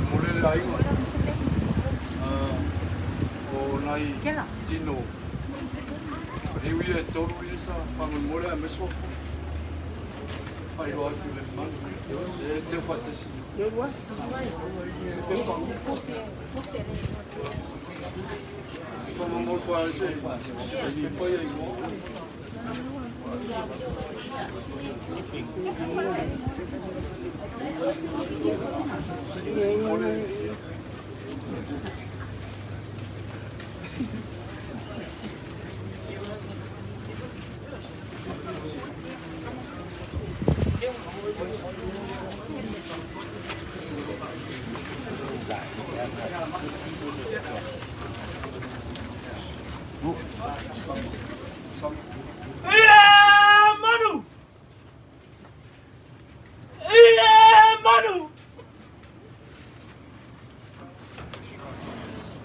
Mole le aiga o nai tino riu ia e tolu ia sa faamolemole aemaise suafa faailoa atu i le mamalu e teu faatasi se pepa faamolemole faase pepa ia igoa. Ia manu! Ia manu!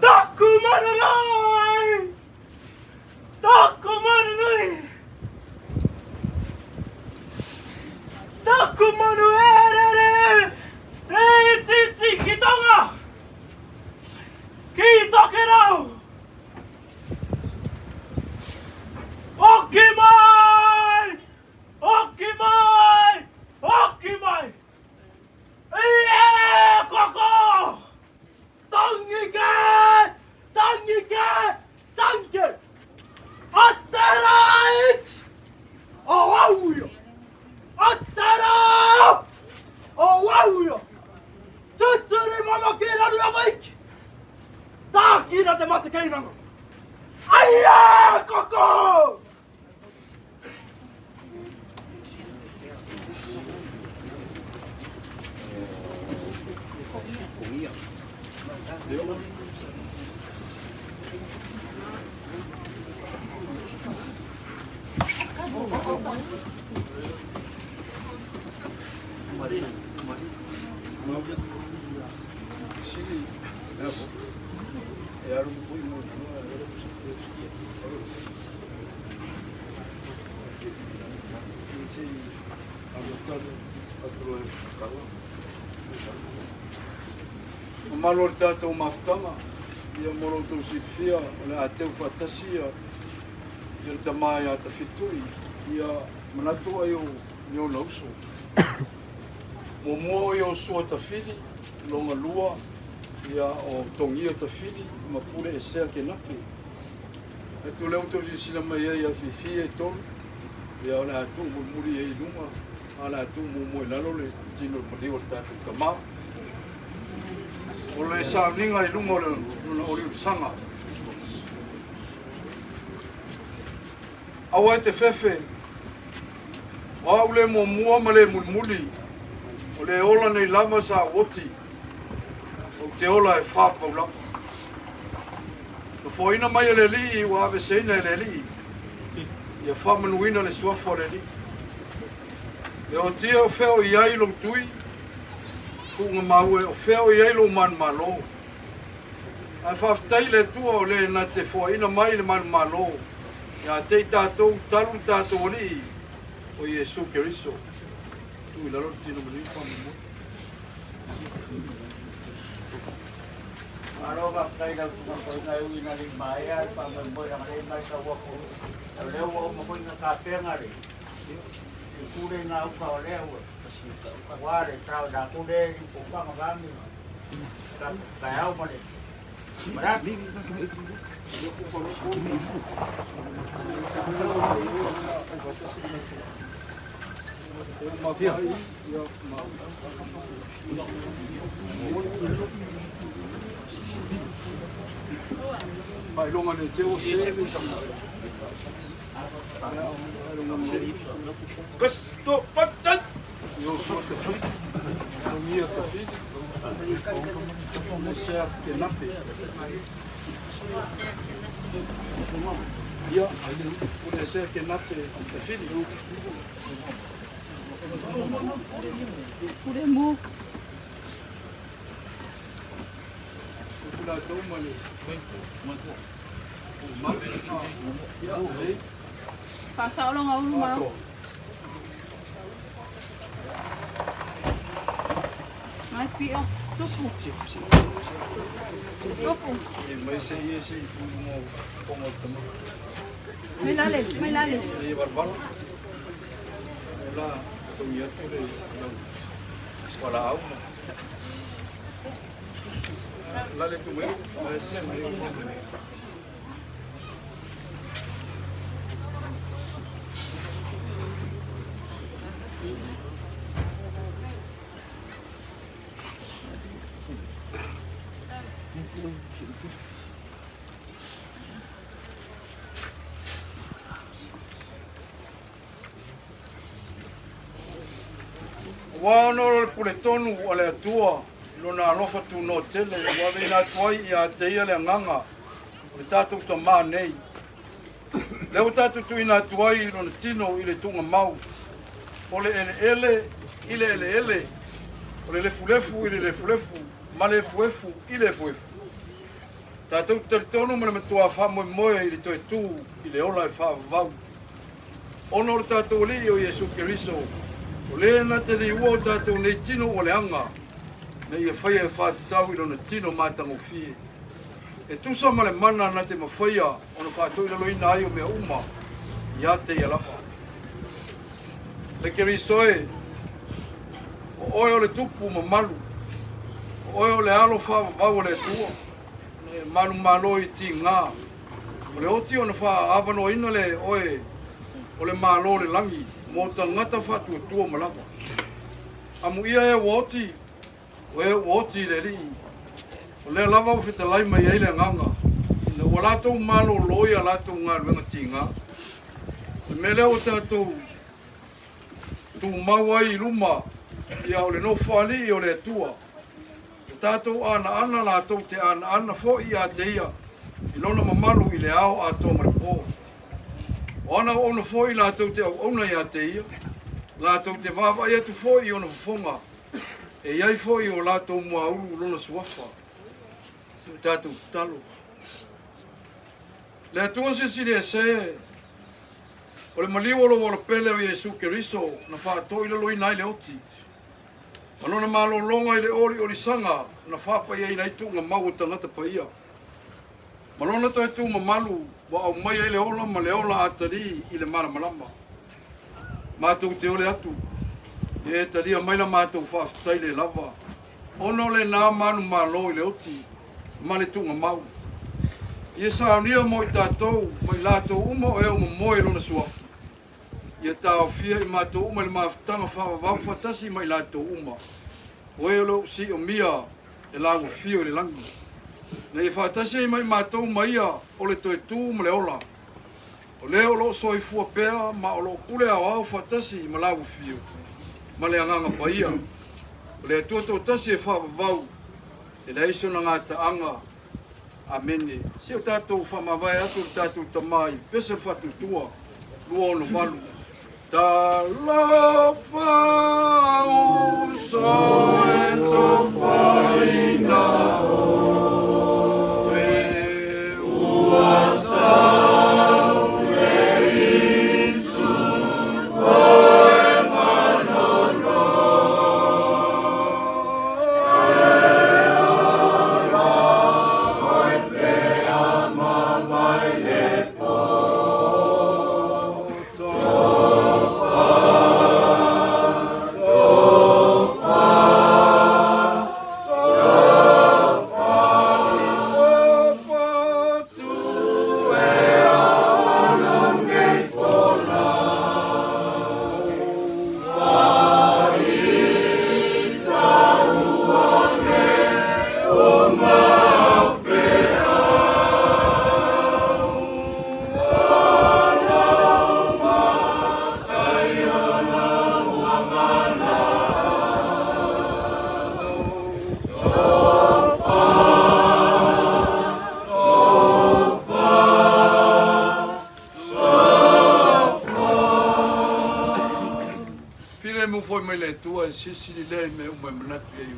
Taku manu nui! Taku manu nui! Taku manu e rere! Te titi ki tonga! Ki Tokerau! Hoki mai! Hoki mai! Hoki mai! E koko! Tangi ke! Tangi ke! Tangi ke! A te rait! O au ia! A te rā! O au ia! Tuturi mama ki raru a waiki! Tākina te mate kei raro! Aia koko! Mamalu o le tatou mafutaga, ia mo lo outou silafia o le a teu faatasi ia le tama ia Tafitui, ia manatu ai o ni ona uso. Muamua o ia o Sua Tafili, longa lua ia o Togia Tafili ma Pule Esea Kenape. Atu lea ua tou silasila mai ai ia Fifi e tolu, ia o le a tuu mulimuli ai i luga, a o le a tuu muamua i lalo le tino o le maliu o le tatou tama. O le sauniga i luga o lona oliolisaga. Aua e te fefe, o au le muamua ma le mulimuli, o le ola nei lava sa ou oti, ou te ola e fāpau lava. Nofoaina mai e le Alii ua aveseina e le Alii, ia faamanuina le suafa o le Alii. E otia o fea o i ai lou tui, tuuga maua e o fea o i ai lou manumalo. Ae faafetai i le Atua o le na te foaina mai le manumalo. Ia te i tatou talu le tatou Alii o Iesu Keriso. Tuu i lalo le tino ma lima faamoemoe. Malo faafetai i lau tuugafoaiga e ui ina le i maea le faamoemoe leaga o lea e matau atu o lea ua uma foi ona tapena le itu lea i gauta o lea ua aua le tao i latou lea e lipofaga vaeane taeao ma le manatu. Faailoga le teo se Kristo patai. Ioso Tafili, Togia Tafili, Sea Kenape. Ia, o le Sea Kenape Tafili. Pule mo. O latou ma le Ia, lelei. Faasao loga ulu ma. Ato. Mai pio. Tupu. Tupu. E mai se ia se i pulu mo pongo o tama. Mai lale, mai lale. E valvalo. O la, tongi atu le lau wala au ma. Lale tu mai, mai se mai. Ua ono o le puletonu a le Atua i lona alofa tunoa tele ua aveina atu ai ia te ia le agaga o le tatou tamā nei. Lea ua tatou tuuina atu ai i lona tino i le tuugamau, o le eleele i le eleele, o le lefulefu i le lefulefu, ma le efuefu i le efuefu. Tatou te talitonu ma le matua faamoemoe i le toe tu i le ola e faavavau. Ona o le tatou Alii o Iesu Keriso, o le na te liua o tatou nei tino ua leaga, ina ia faia e faatatau i lona tino matagofie. E tusa ma le mana na te mafaia ona faatoilaloina ai o mea uma ia te ia lava. Le Keriso e, o oe o le tupu mamalu, o oe o le alo faavavau o le Atua, na e malumalo i tiga, o le oti ona faaavanoaina le oe o le malo o le lagi mo tagata faatuatua ma lava. Amuia e ua oti, o e ua oti i le Alii, o lea lava ua fetalai mai ai le agaga, ina ua latou malōlō i a latou galuega tiga. O le mea lea ua tatou tumau ai i luma ia o le nofoalii o le Atua, o tatou anaana latou te anaana foi ia te ia i lona mamalu i le ao atoa ma le pō. O ana auauna foi latou te auauna ia te ia, latou te vaavaai atu foi i ona fofoga, e i ai foi o latou muaulu lona suafa. Se o tatou tatalo. Le Atua silisili ese, o le maliu o lou ola pele o Iesu Keriso na faatoilaloina ai le oti, ma lona malologa i le oliolisaga na faapaiaina ai tuugamau o tagata paia. Ma lona toe tu mamalu ua aumai ai le ola ma le ola atalii i le malamalama. Matou te ole atu, ia e talia mai la matou faafetai le lava, ona o lena manumalo i le oti ma le tuugamau. Ia saunia mo i tatou ma i latou uma o e o momoe i lona suafa. Ia taofia i matou uma i le mafutaga faavavau faatasi ma i latou uma o e o lo o siomia e laua fio i le lagi. Na ia faatasi ai ma i matou ma ia o le toe tu ma le ola. O lea o lo o soifua pea ma o lo o pule aoao faatasi ma laua fio ma le agaga paia. O le Atua toatasi e faavavau e leai sona gataaga. Amene. Se o tatou faamavae atu le tatou Tama i pese o le faatuatua 268. Talofa uso e tofaina oe ua sau le taimi ua fo'i mai le Atua e silisili lea i mea uma e manatu i ai o Ia.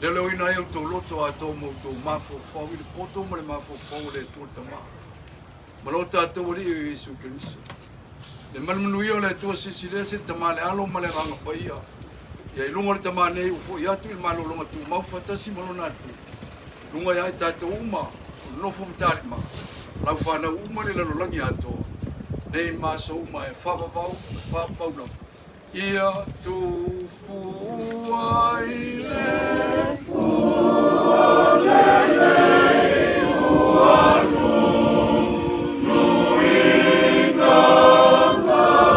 Leoleoina ai outou loto atoa ma outou mafaufau i le poto ma le mafaufau o le Atua le Tama ma lo tatou Alii o Iesu Keriso. Le manumanuia o le Atua Silisili Ese, le Tama le Alo ma le Agaga Paia, ia i luga o le Tama nei ua fo'i atu i le malologa tumau faatasi ma Lona Atua, luga ia i tatou uma o nofo matalima, lau fanau uma i le lalolagi atoa, nei ma aso uma e faavavau ma faapau lava. Ia tupu ai le pua lelei ua nunuina mai.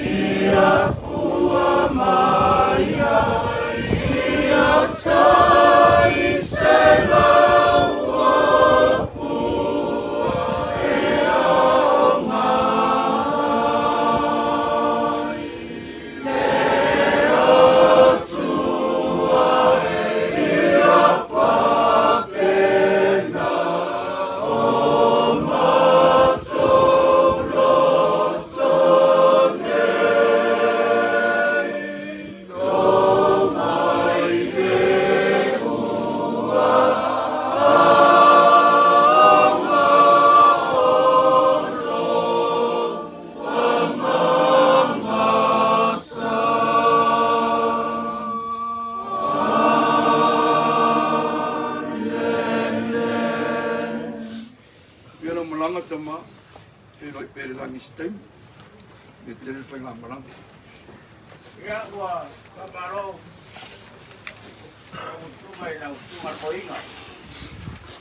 Ia fua mai ai ia tai 100 fua e aoga ai le Atua e ia faapena o matou loto nei to mai le ua aoga o lo whamamasa. Ia lau malaga tama, feiloai pea i le lagi i se taimi, me tele le faigamalaga. Ia ua faamalo lau usuga i lau susuga le toeaina.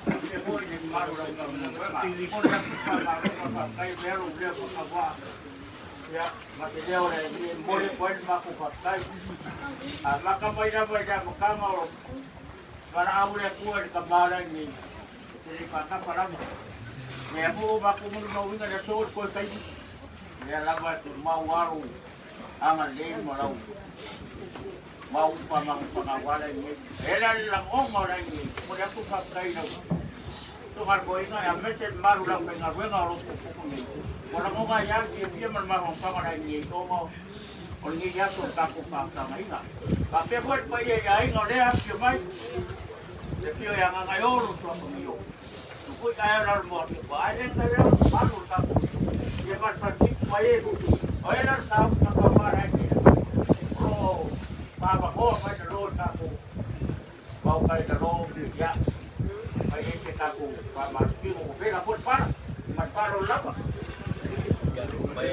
Faapea foi le mamalu o lau Matagaluega. E momoli atu le faamalo ma le faafetai o lea ua lea faatauvaa. Ia ma te leo le e momoli atu ai le matou faafetai. Amata mai lava i le amataga o valaau le Atua i le tama lea i e te le faatapa lava. Lea foi ua matou molimauina i le aso o le toe taimi. Lea lava e tumau alo agalelei ma lau mau upa ma fanau ala nei. E la le lagoga o la nei, mo le atu faafetai i lau susuga le toeaina e aemaise le mamalu o le aufaigaluega o lo o pupupu nei. Ua lagoga ai lava le fiafia ma le mafaufauga o la nei ona o lenei aso o le tatou faafesagaina. Faapea foi le paia i aiga o lea afifio mai, le afio ia Gagaeolo Suafa Mio. Tupui ae o lalo mo atu ai le kai lalo malu le tatou ia ma le faletipu mai e o e lalo tau ka ka mara ai ia o lo pavahoa mai le lo tatou mau kai le lo ia mai e te tatou pamalu o vela foi pala ma palo lava. Mai.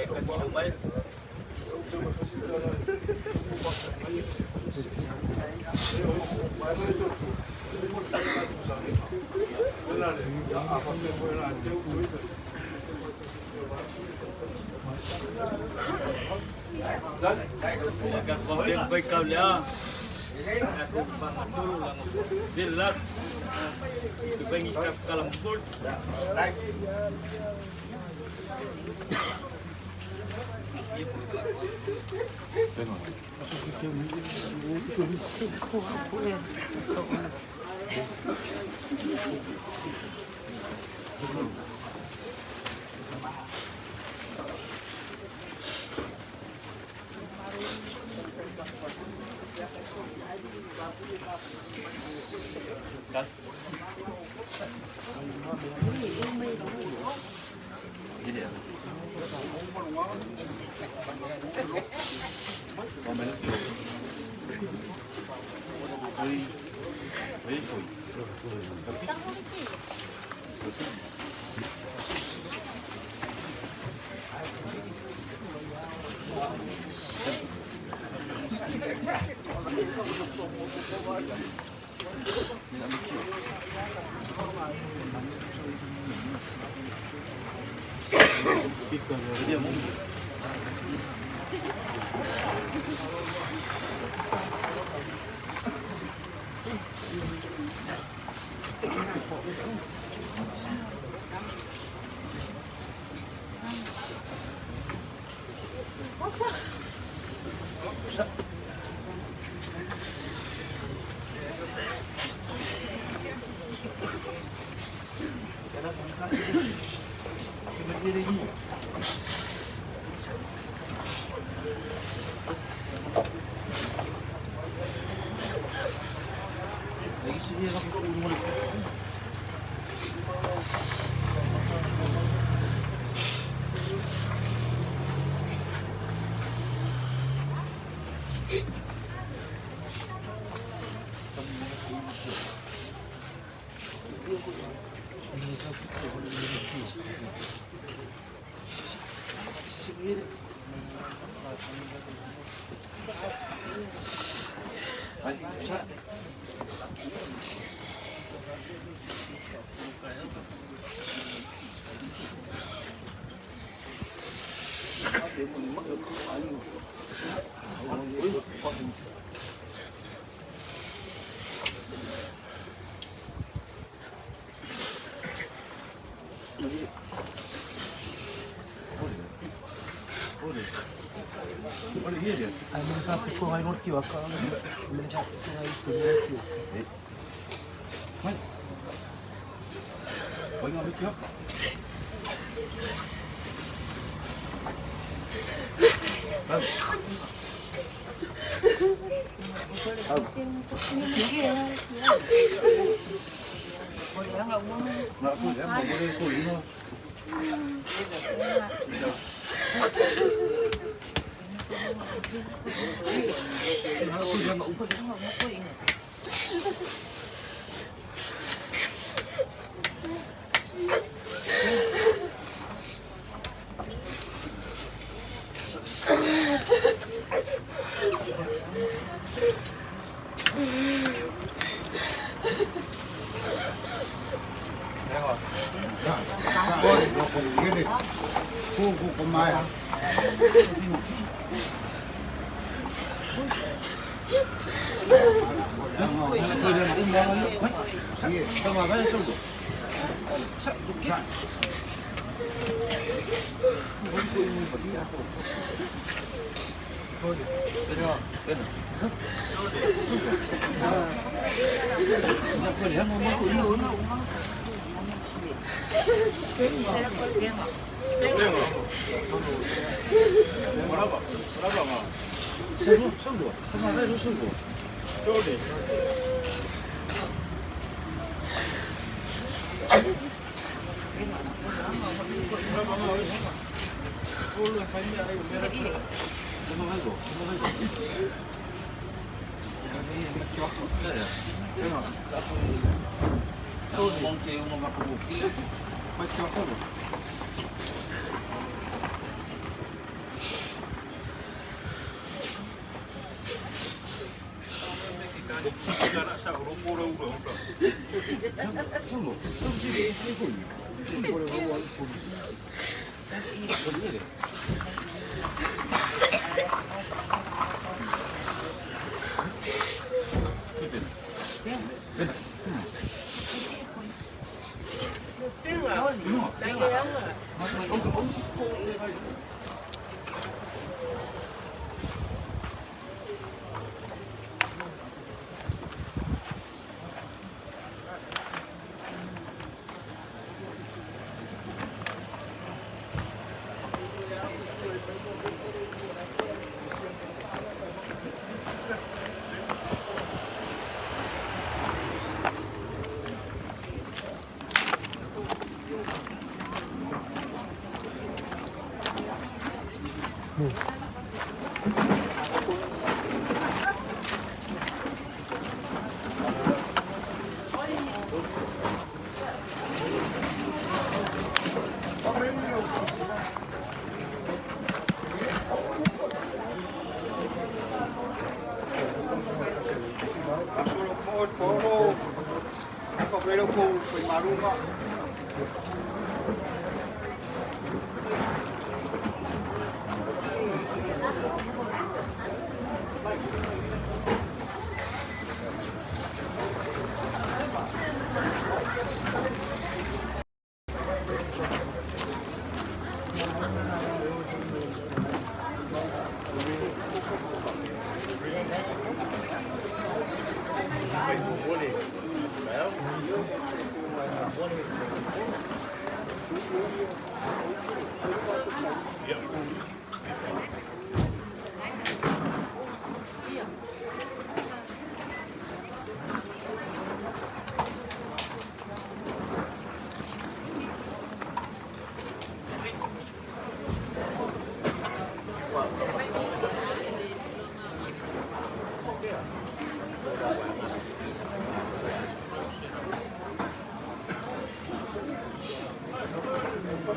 Lan.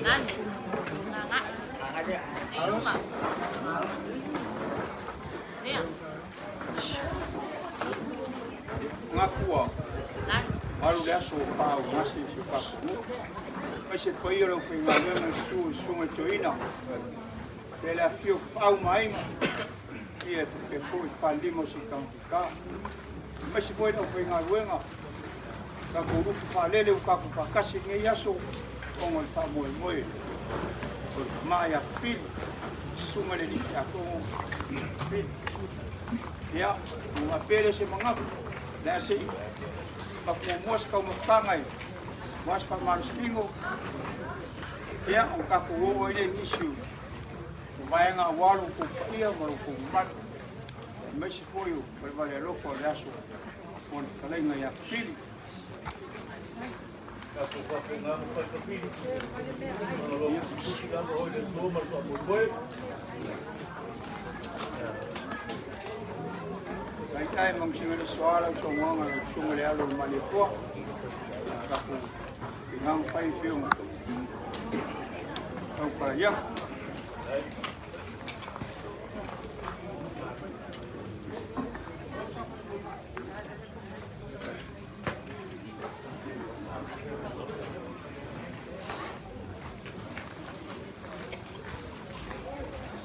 Lan. Nga. Ni lunga. Ni. Ngakua. Lan. Alu le aso o pau gasi i si o tatou nuu. Aemaise le paia o le aufaigaluega i le susu i susuga i toeaina. Ia le afifio o Tapaau ma Aiga, ia e faapea foi le falelima o si tamafaigata. Aemaise foi le aufaigaluega, tatou lupe faalele ua tatou faatasi i lenei aso ona o le faamoemoe o le tama ia Kapili, susuga i le alii tiakono Kapili. Ia, ona faapea lea o se manatu, o le a se i avatu muamua se taumafataga e aua se faamalositino, ia, ona tatou oo ai lea i nisi o vaega aua lo outou paia ma lo outou mamalu, aemaise foi o le valevale alofa o le aso o le fetalaiga ia Kapili. Tatou faapena ona fai Kapili. Ona loa tusi lava oi le Atua ma le faamoemoe. Taitai manusina le soa lau saunoaga lau susuga i le alo o le Malietoa. Tatou finau fai pei ona taupalai atu.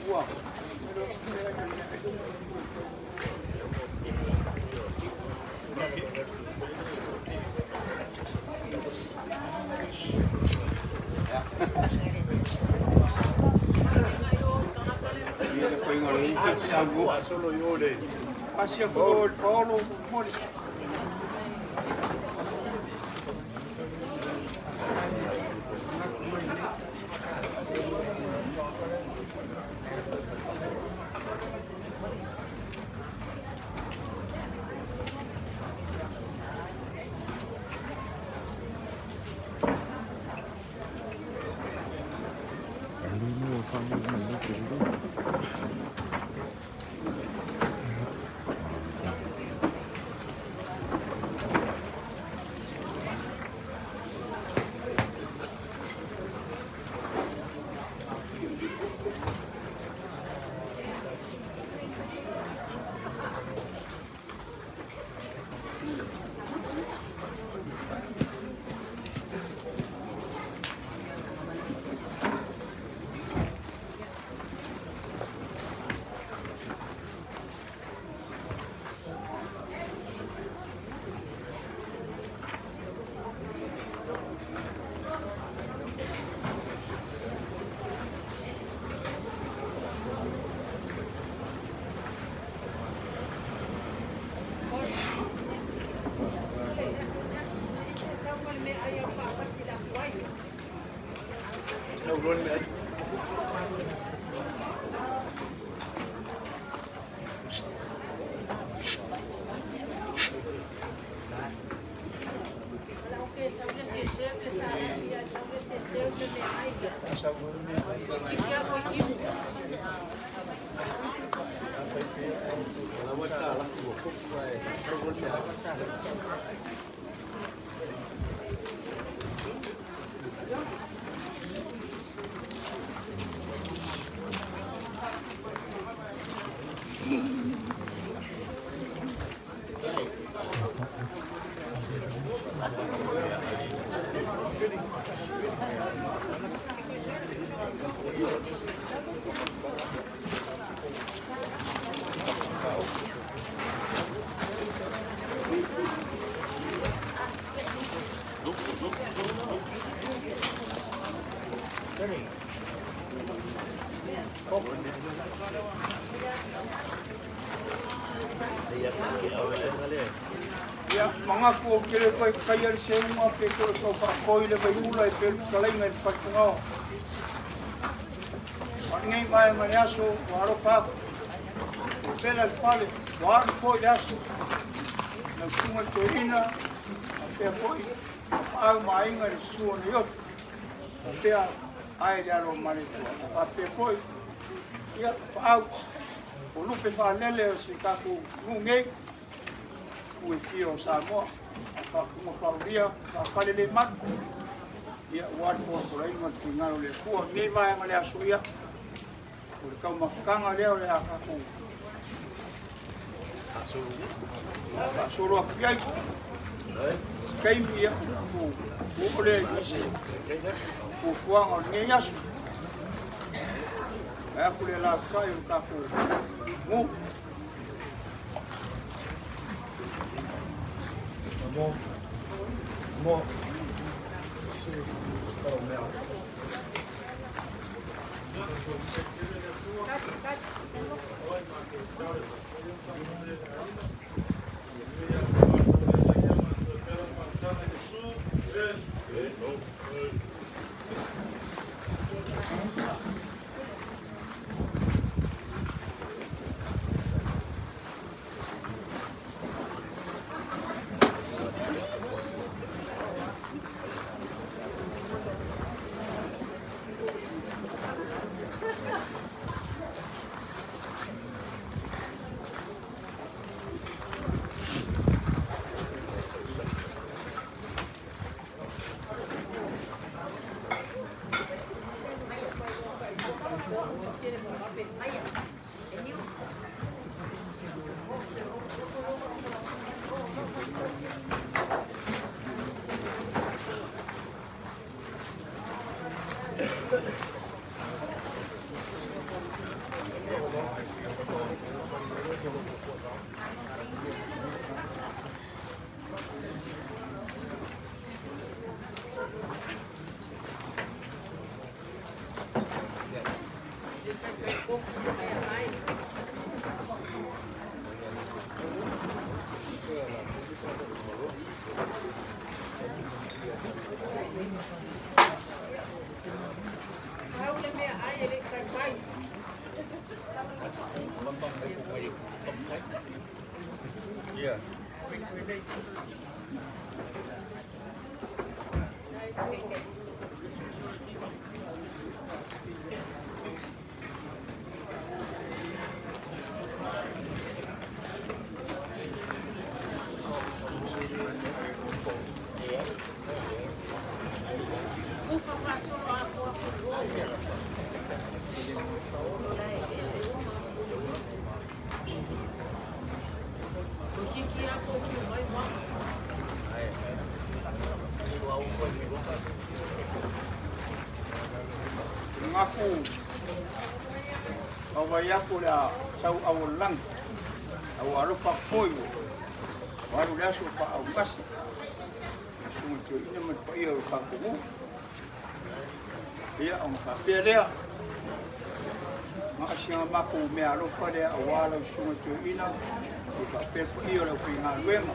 Ua. Ia le faiga o le Asia ko Paolo moli. Ia, manatu ou te le toe taia le seuga pe toe tau faatoi le vaiula e pei o le fetalaiga i le Falefogaoa. A o lenei vaega o le aso ua alofa atu, ua vela le fale, ua alu foi le aso. Lau Susuga i le Toeaina, faapea foi Tapaau ma Aiga i le susu o Naiotu, faapea ae le alo o Malietoa. Faapea foi, ia, Tapaau. O lupe faalele o si o tatou nuu nei, nuu e fia o Samoa, faafofoga paulia, faafalelemalu, ia aua le folafolaina o le finagalo o le Atua. O lenei vaega o le aso ia, o le taumafataga lea o le a tatou faasolo atu i ai. Se taimi ia, tatou oo lea i nisi fuafuaga o lenei aso. Vae atu le alaalatai o le tatou nuu. Mo mo se mea. Ngaku awai aku le a sau auolagi au alofa foi ua alu le aso faaugasi susuga toeaina ma le paia o le tatou nuu. Ia ona faapea lea, na o si a matou meaalofa lea aua lau susuga toeaina e faapea le paia o le aufaigaluega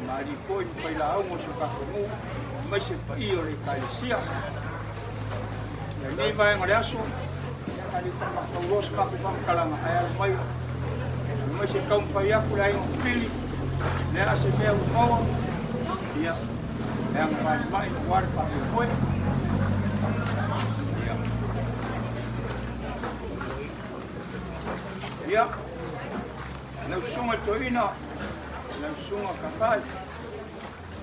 ma alii foi ma failauga o si o tatou nuu aemaise le paia o le Ekalesia. Ia lenei vaega o le aso, a le faamatauloa se matou faamatalaga, ae alo mai, alo mai se taumafai atu le aiga o Pili, le a se mea ua maua, ia, e agavalimai aua le faamoemoe. Ia, lau susuga i le toeaina, lau susuga Katai,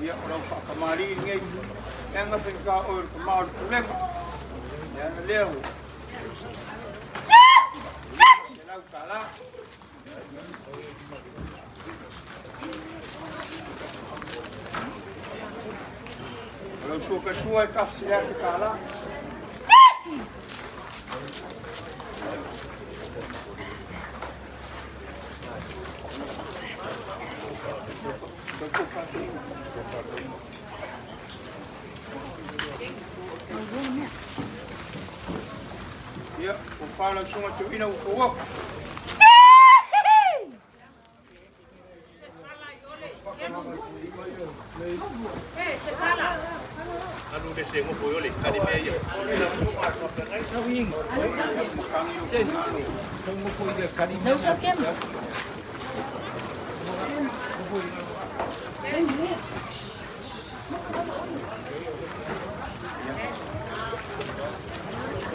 ia, o lau faatamalii lenei, e aga faigata oe o le tama o le pulega, le ala lea ua $500. O lau sua kasua e $1,000. Ia, o whalau sunga te ina ua ua.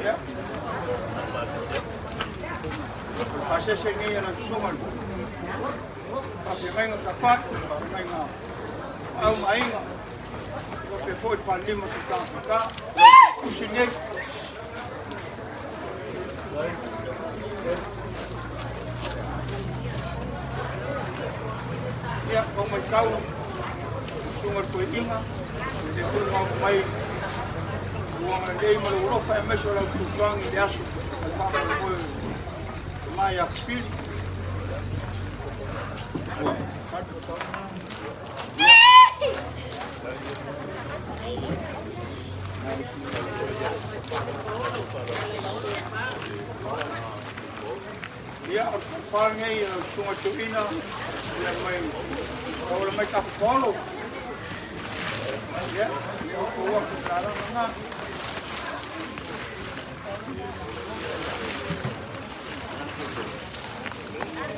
Ia. Pasese nei ala susuga faafeagaiga tafa'i faafeagaiga au maaiga faapea fo'i le falelima o tagatā usi nei. Ia, pau mai tau, susuga le toeaina, le foi maoto mai, ua agalelei ma lou alofa aemaise o lau fesoasoani i le aso o le faamoemoe o mai ia Kapili. Ia, o le falefa lenei o lau susuga toeaina, ia mai, taula mai Tafapaolo. Ia, ia o kou atu tala na.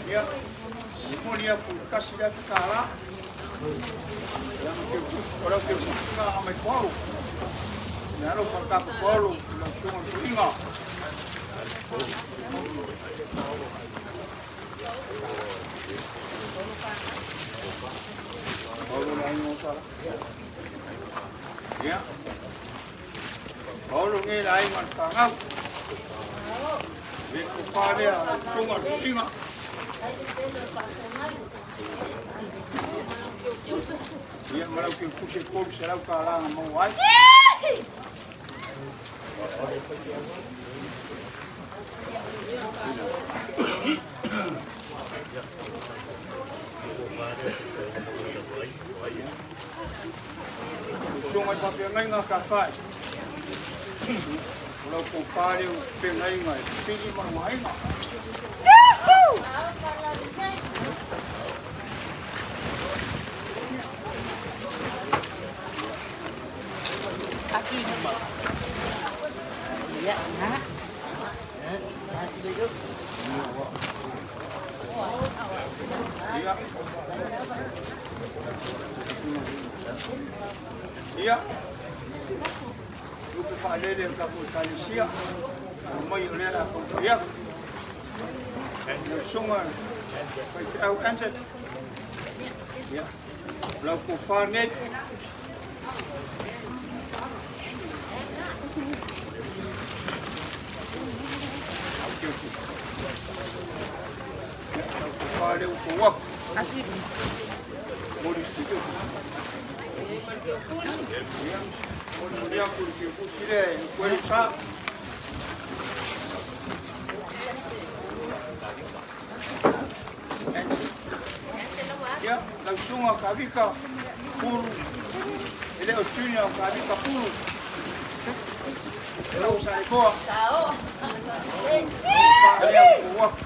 Ia, momoli aku i tasi le atu tālā. Ia, ma ke o lau ke kusi na mai Paolo. Ia, alo pa Tafapaolo, lau susuga toeaina. Paolo le aiga o sala. Ia. Paolo nge le aiga o le pagau. E ko pālea lau susuga toeaina. Ia, ma lau ke kusi e kolu se lau tālā na maua ai. Susuga i faafeagaiga ka fa'i. O lau pōpā lea o feagaiga e pili ma lona aiga. Ia. Ia. Lupe faalele o tatou ekalesia. Mai o lea la taumafai atu. Lau susuga faifeau Anset. Ia. O lau tofa lenei. Ia, lau tofa lea ua tou atu. Moli se Ia, moli atu le kiukusi lea e kueli sa. Ia, lau susuga Kavika Pulu, e le o junior Kavika Pulu. Lau Salekoa. Pa lea ua atu.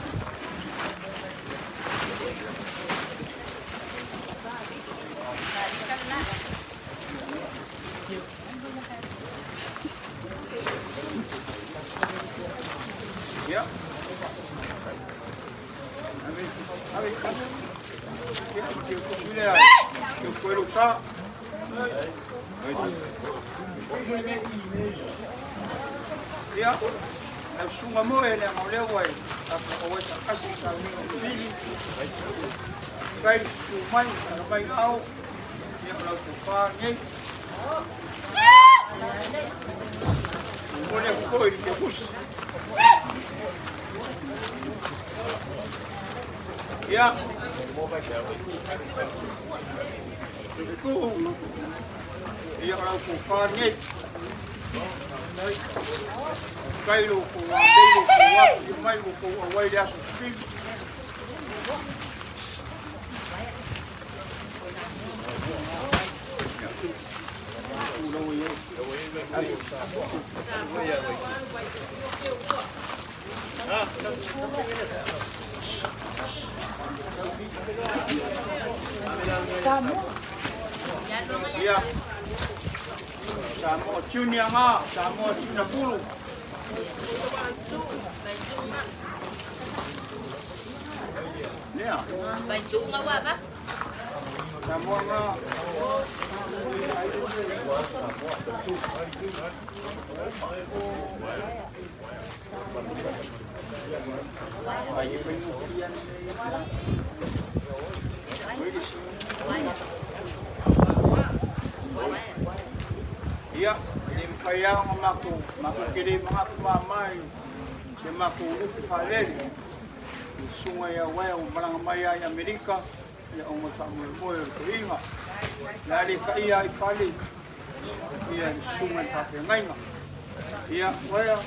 Ia. Ave, ave, ave. Ia, ma kiukusi lea, kiukuelu sa. Ia, lau susuga moe le aga o lea ua e tatou e taakasi i sauniga o pili. Kai tu mai, ala mai ao, ia o lau tofa nei. Momoli atu foi i le kiukusi. Ia, le tuu, ia o lau tofa nei. Kai lo ko wa lei lo ko wa i mai o ko awai le aso pili. Ia, Samoa Junior nga, Samoa Junior Pulu. Lea, Samoa nga. Ia, e le mafai lava ona matou, matou te le manatu mama i se matou lupe faalele. I susuga ia Uaea ua malaga mai lava i Amerika, ia ona o le faamoemoe o le toeaina. O le a le taia ai fale ia le susuga i le faafeagaiga. Ia, Uaea,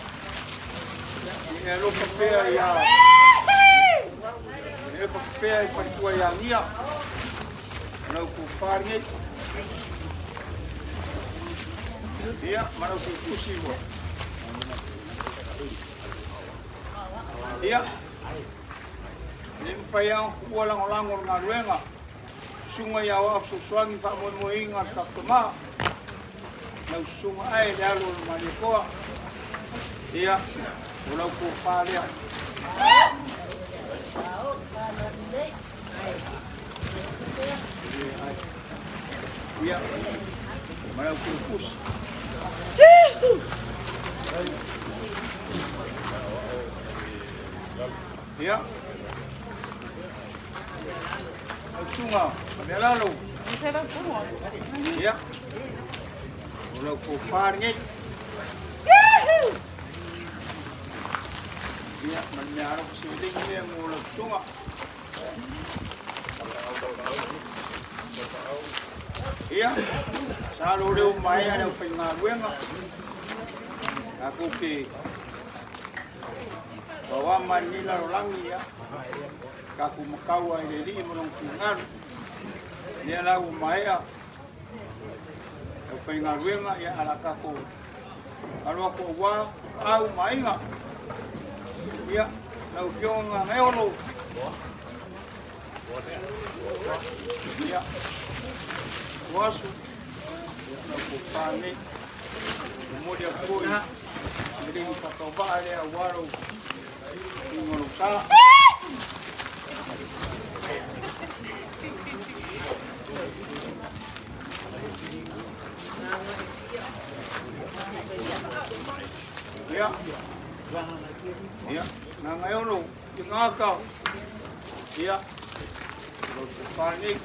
ia e alofa pea ia e alofa pea i faletua ia Nia, o lau tofa lenei. Ia, ma lau tusi ua. Ia, e le mafai lava ona tuua lagolago o le galuega. Susuga i aoao fesoasoani faamoemoeina le tatou Lau susuga ae le alo o le Malietoa. Ia, o lau tofa lea. Ia, ma lau pusi. Ia, lau susuga, Mealalo. Ia, o lau tofa lenei. Ia, ma le mea alofa seleni lea mo lau susuga. Ia, sa lo leo maea le aufaigaluega. Tatou te vavama i lenei lalolagi, ia. Tatou matau ai i le Alii ma lona finagalo. Lea la ua maea le aufaigaluega, ia, ae o le a tatou alo atu aua au ma aiga. Ia, lau Afioga Gagaeolo. Ia, o aso, ia, lau tofa nei. Momoli atu foi le lei faatauvaa lea aua lou ingo lou sa. Ia, ia, Gagaeolo, i ngaka. Ia, lau tofa nei.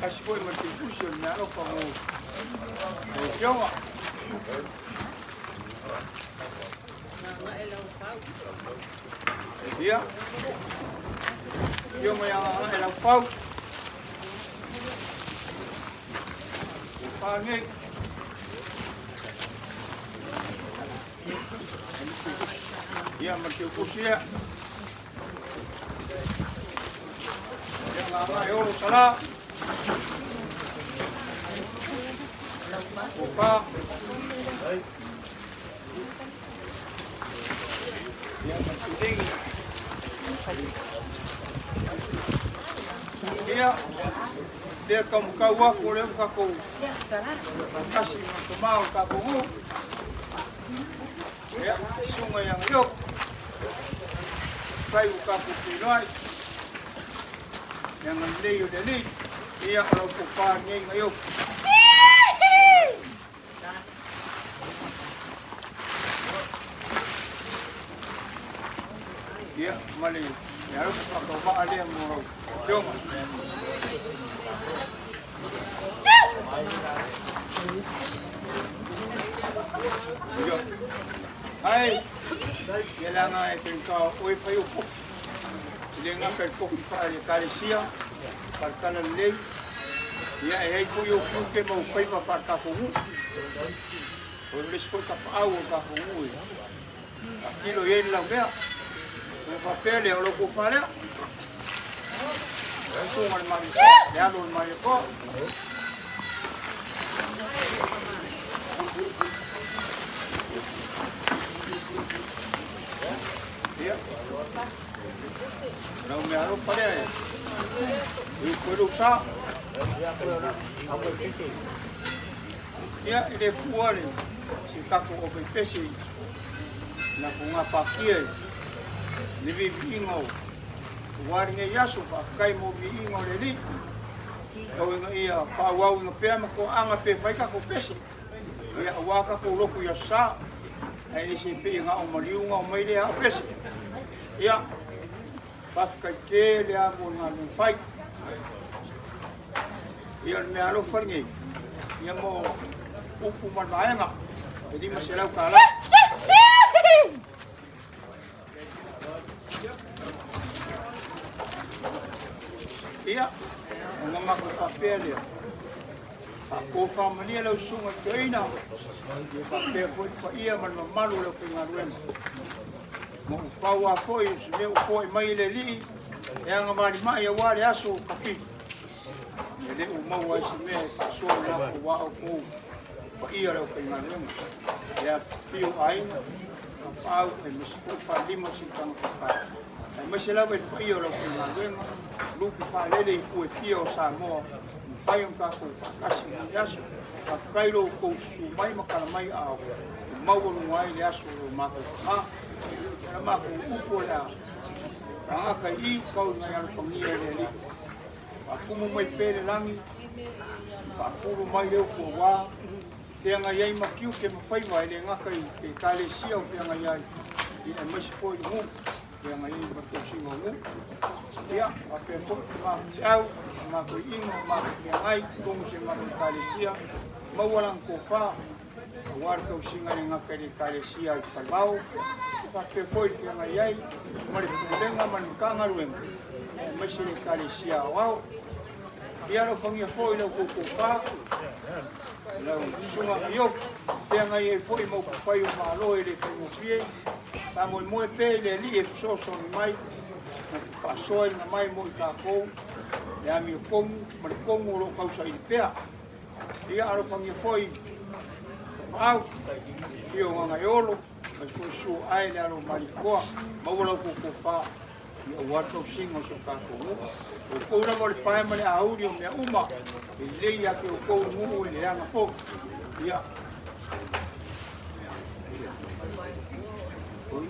Kasi foi ma te pusi o le mea alofa mo lau afioga. Ia, afioga ia Gagae Laufau. Tofa nei. Ia, ma te pusi ia. Ia, Gagae Olo Sala. Tofa. Ia, ma te ligi. Ia, lea taumafai atu o lea ua tatou faatasi ma tama o le tatou nuu. Ia, susuga ia Gaio, fai ua tatou feiloai, le agalelei o le Alii. Ia, o lau tofa lenei Gaio. Ia, ma le alofa faatauvaa lea mo lau afioga. Ia. Ai, ia leaga e faigata o oe fai o kopi. E le gata i le kopi faale-ekalesia, faale-talalelei, ia e ai foi ou tiute ma ou faiva faale-tatou nuu. O le isi foi tapaau o le tatou nuu e faatino i ai le laumea. Ona faapea lea, o lau tofa lea. Susuga le Malietoa, le alo o le Malietoa. Ia, lau mea alofa lea e ui koe lou sa. Ia, e le fua le se tatou aufaipese na ko ngā pākia i le viiviiga o aua lenei aso. Faafetai mo viiga o le Alii. Tau ina ia faaauau ina pea ma toaaga pe fai tatou pese. Ia, aua tatou lotu i aso Sa. Ae le se pei e gao maliu ona omai lea ao pese. Ia, faafetai tele lava mo le galuega fai. Ia, o le mea alofa lenei, ia mo upu ma le vaega, e $500. Ia, ona matou faapea lea, faatofamalie lau susuga i le toeaina, ia faapea foi le paia ma le mamalu o le aufaigaluega. Ma ua pau lava foi o se mea ua foai mai e le Alii e agavalimai aua le aso o Kapili. E le o maua ai se mea e faasoa i lako aua outou paia o le aufaigaluega. Le afifio o aiga, tapaau aemaise foi falelima o Siutaga Paepae. Aemaise lava i le paia o le aufaigaluega, lupe faalele i itu e fia o Samoa, ua mafai ona tatou faatasi i lenei aso. Faafetai i lo outou susu mai ma tala mai aao ua maualuga ai le aso o lo matou paga. O le matou upu o le a faagata i i, pau i nai alofagia e le Alii. Faatumu mai pea le lagi, faafulu mai le upu aua feagai ai ma tiute ma faiva e le gata i le Ekalesia o feagai ai, ia aemaise foi i nuu, feagai ai ma tausiga o nuu. Ia, faapea foi le matou feau, le matou iiga, le matou feagai, totonu o si a matou Ekalesia, maua lana tofa, aua le tausiga e le gata i le Ekalesia i Falevao, faapea foi le feagai ai ma le Pulega ma le Matagaluega, aemaise le Ekalesia Aoao. Ia alofagia foi la outou tofa, lau susuga Ioki, feagai ai foi ma upufai o Malo e le faigofie, faamoemoe pea i le Alii e fesoasoani mai na te faasoaina mai mo i tatou le amiotonu ma le tonu o lo o tausaili pea. Ia alofagia foi Tapaau, afio o Gagaeolo, mai foi susu ae le alo o Malietoa, maua la outou tofa ia aua le tausiga o si o tatou nuu. O outou lava o le pae ma le auli o mea uma, e lelei ia te outou le nuu e leaga foi. Ia. Ia, o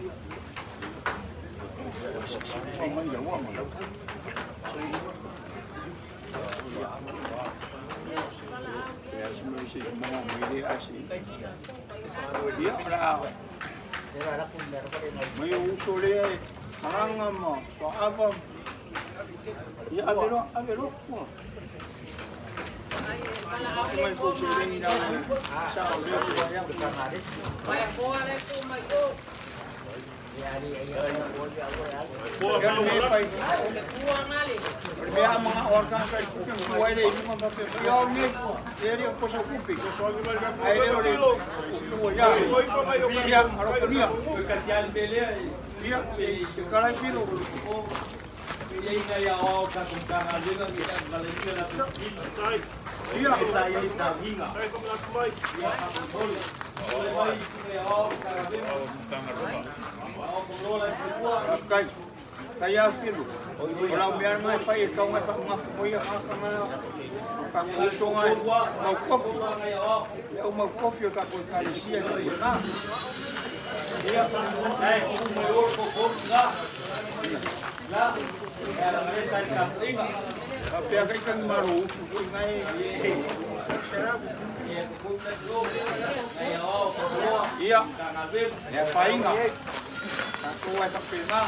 le a mai o uso lea e malaga ma Suaava. Ia, ave loa, ave loa. Mai kou seleni na sa o lea o ia. Ia le mea fai. O le mea a mga o ka ka kupe ku ai le lunga ma pe ia o nei. Ia le o sa kupe. Ai le o le ku ia. Ia alofagia. Ia e kalai pilo. Ia. Faafetai. Tai au pilo. O lau mea lena e fai e tau mai faamamafa mo ia tagata na o tatou uso na e mau kofi. Le au mau kofi o tatou ekalesia e faapena. Ia. Faapea kai tagi malo usu foi na e. Ia. Le afaina. Tatou ai faapena.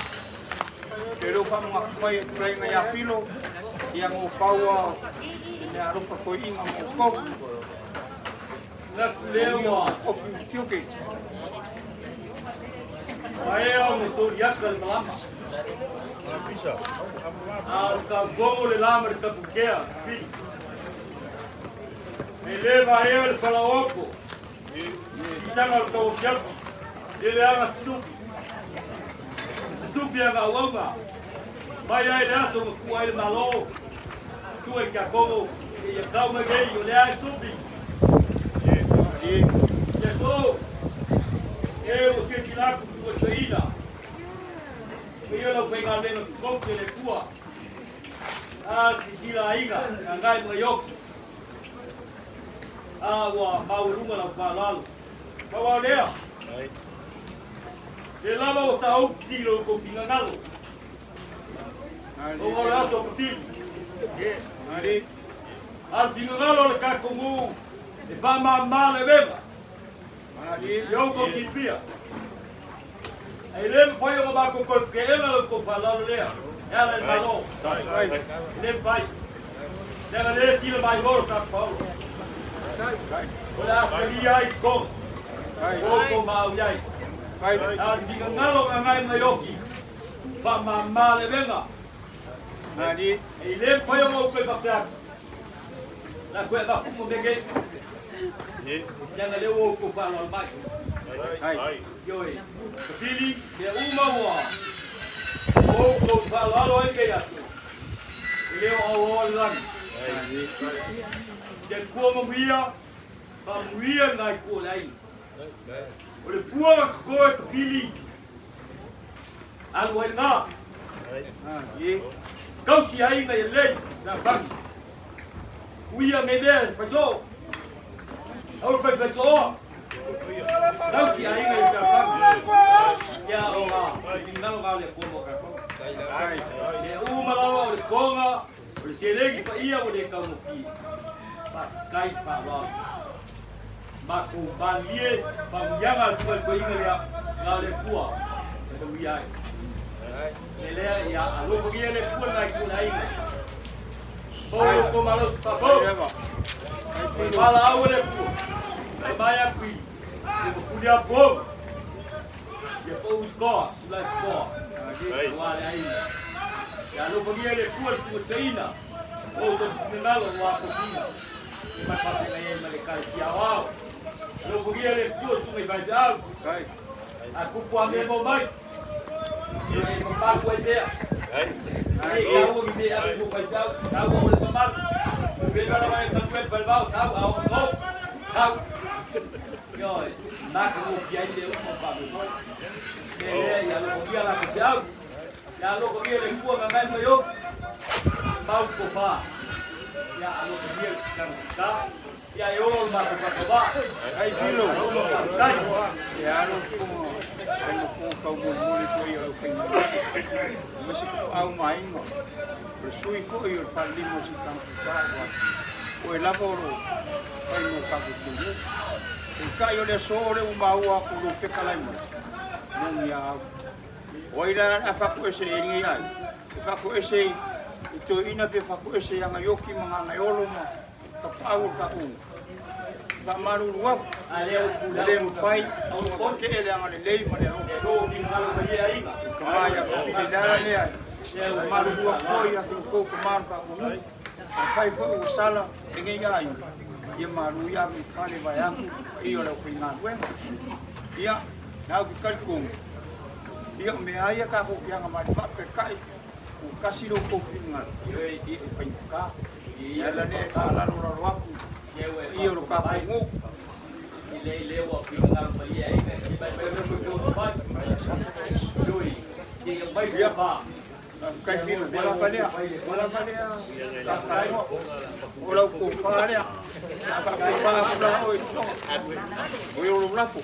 Te leo whamangaku mai e tulainga ia Filo, ia ngō paua te mea alofa koe inga mō kou. Ngatu lea ua. Kofi tioke. Maea o mo iaka le malama. A o ka gongo le lama le tapukea, pili. E le maea le palaoko. Isanga o le tauafiafi. E le aga tutupi. Tutupi aga auauga. Mai ai le aso ma kua ai le malo. Tua i kia kongo. E ia kau mai nei o le ai tupi. Ia so. E ua ke kilaku tua saina. Ia lau whainga lenga kou te le kua. A sisila aiga, a ngai mga yoki. A ua maualunga lau whaalalo. Pau lea. Te lava o ta uki lo ko pingangalo. O o le ato kapili. Al pingangalo le kakongu. E wha ma ma le veva. Ia outou silafia, e le mafai ona matou toe teena la outou faaaloalo lea e ala i le Malo. E le mafai. Leaga lea e tila mai loa le tatou paolo. O le a talia ai totonu o outou maau i ai. A o le finagalo o Gagaemalaioki, faamama le avega. E le mafai ona ou toe faapea atu, o le a toe avatu uma mea nei. Leaga lea ua outou faaaloalo mai. Ioe, Tafili, mea uma ua outou faaaloalo ai lenei aso, e le o auaoa le lagi. Te Atua manuia, faamanuia lena itu o le aiga. O le pua na toto e Tafili, alu ai lena. Tausi aiga ia lelei, fealofani. Uia nei mea e faitoo. Aua le faifaitooa. Tausi aiga ia fealofani. Ia o ngā finagalo ngā o le Atua mo tatou. Mea uma lava o le toga, o le seleni paia ua le taugofie. Faafetai faaaloalo. Matou malilie faamanuiaga a le Susuga i le Toeaina lea, na o le Atua e manuia ai. Le lea ia alofagia le Atua lena itu o le aiga. Maua lo outou malosi faapau. Valaau e le Atua. Mai atu i le mapuli apou. Ia pau i sikoa, tula i sikoa. Aua le aiga. Ia alofagia le Atua le Susuga i le Toeaina. O outou finagalo ua atogia. E mai faafeagai ai ma le Ekalesia Aoao. Alofagia le Atua susuga i faifeau. A tupu a mea mau mai. E mamalu ai mea. E taua ni mea ave mo faifeau. Taua o le mamalu. Pe mala mai ka tue palvao tau a o o. Tau. Ioe, maka mo ki ai le uma pa mo. Me lea ia alofagia la faifeau. Ia alofagia le Atua nga ngai mai o. Mau tofa. Ia alofagia le tanga. Ia e olo le matou faatauva. Ai filo. Faafetai. E alo funga ai mo funga kau mulimuli foi o le faiga. Ma se au mainga. O le sui foi o le falelima o si tanga ua. O e lava o lo fai mo ka ku. Peitai o le aso o le ua maua aku lou fetalai mai. Moni a au. O ai la a fakuese e lenei ai? E fakuese i toeaina pe fakuese i Agaioki ma Gagaeolo ma Tapaau o le tatou faamalulu atu. E le mafai ona tetee le agalelei ma le alofa. I tama ia Tafili le ala lea e faamalulu atu foi ia te outou tama o le tatou nuu. Afai foi ua sala lenei aiga, ia malu ia ave i fale vaeatu paia o le aufaigaluega. Ia, na ou te talitonu, ia o mea lava ia tatou te agavalimaa peitai ua tasi lo outou finagalo, ia e faigata. Le ala lea e faalalolalo atu i paia o lo tatou nuu. Ia, Kai filo, ua lava lea, ua lava lea, tatalanoa. O lau tofa lea, a faatofa atu la oe i Tonga. O i lou lafo.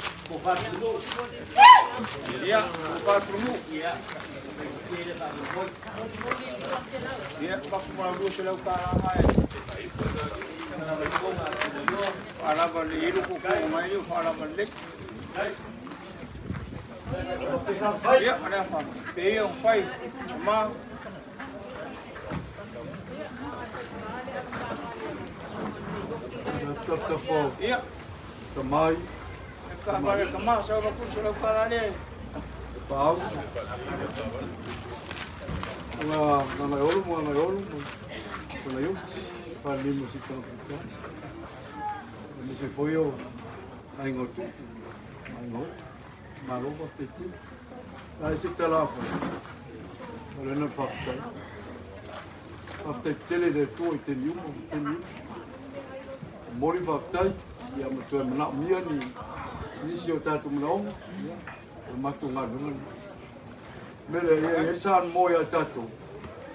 Ia, tofa Tunu. Ia, papu ma lau 200 tala mai. Faalava le ilu ko ko mai le faalava le. Ia, o le a fa. Pe ia o fai, ma. Tafo. Ia. Tamai. Ka mare ka ma sa ba ku sa lau kala le. Pau. Nga nga olu mo nga olu mo. Kona yo. Pa limo si tanga puta. Me se foi o ai ngotu. Ai ngo. Malo pa teti. Ai se tala fa. O le na faafetai. Faafetai tele le Atua i taimi uma ma taimi uma. Momoli faafetai ia ma toe manaomia ni nisi o tatou manaoga, ia, o le matou galuega lena. O le mea lea, ia i ai sa moe ia tatou,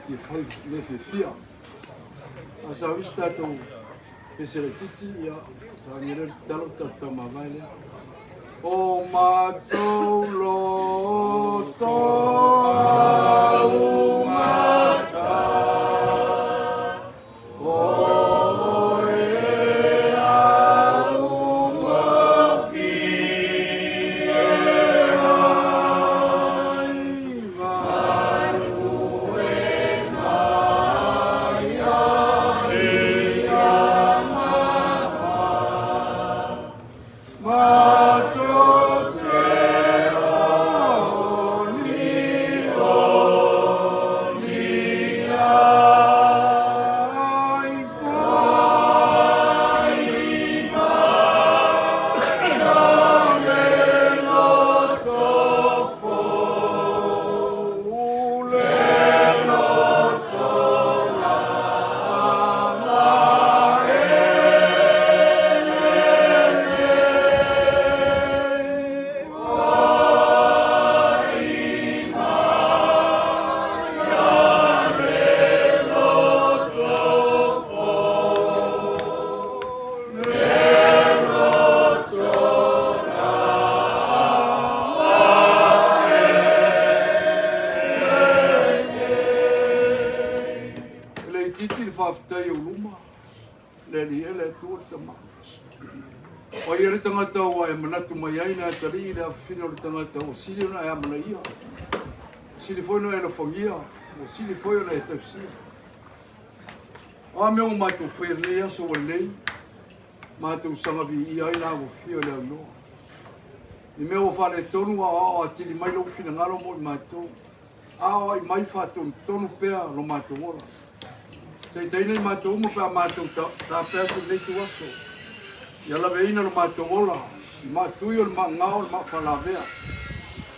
ia fai mea fiafia. A sa isi tatou pese laitiiti, ia, sa lea le tatalo tatou tamavae lea. O matou loto augata, o oe augofie. faafetai i ou luma, le Alii e, le Atua le Tama. O ai le tagata ua e manatu mai ai le atalii i le afafine o le tagata ua sili ona e amanaia, ua sili foi ona e alofagia, ua sili foi ona e tausia. O a mea ua matou faia i lenei aso ua lelei, matou saga viia ai la ua fia i le aunoa. I mea ua faaletonu ua aoao atili mai lou finagalo mo i matou, aoai mai faatonutonu pea lo matou ola. Taitaina i matou uma pe a matou tape atu i lenei ituaso. Ia laveina lo matou ola i maatui o le maagao o le maafalavea.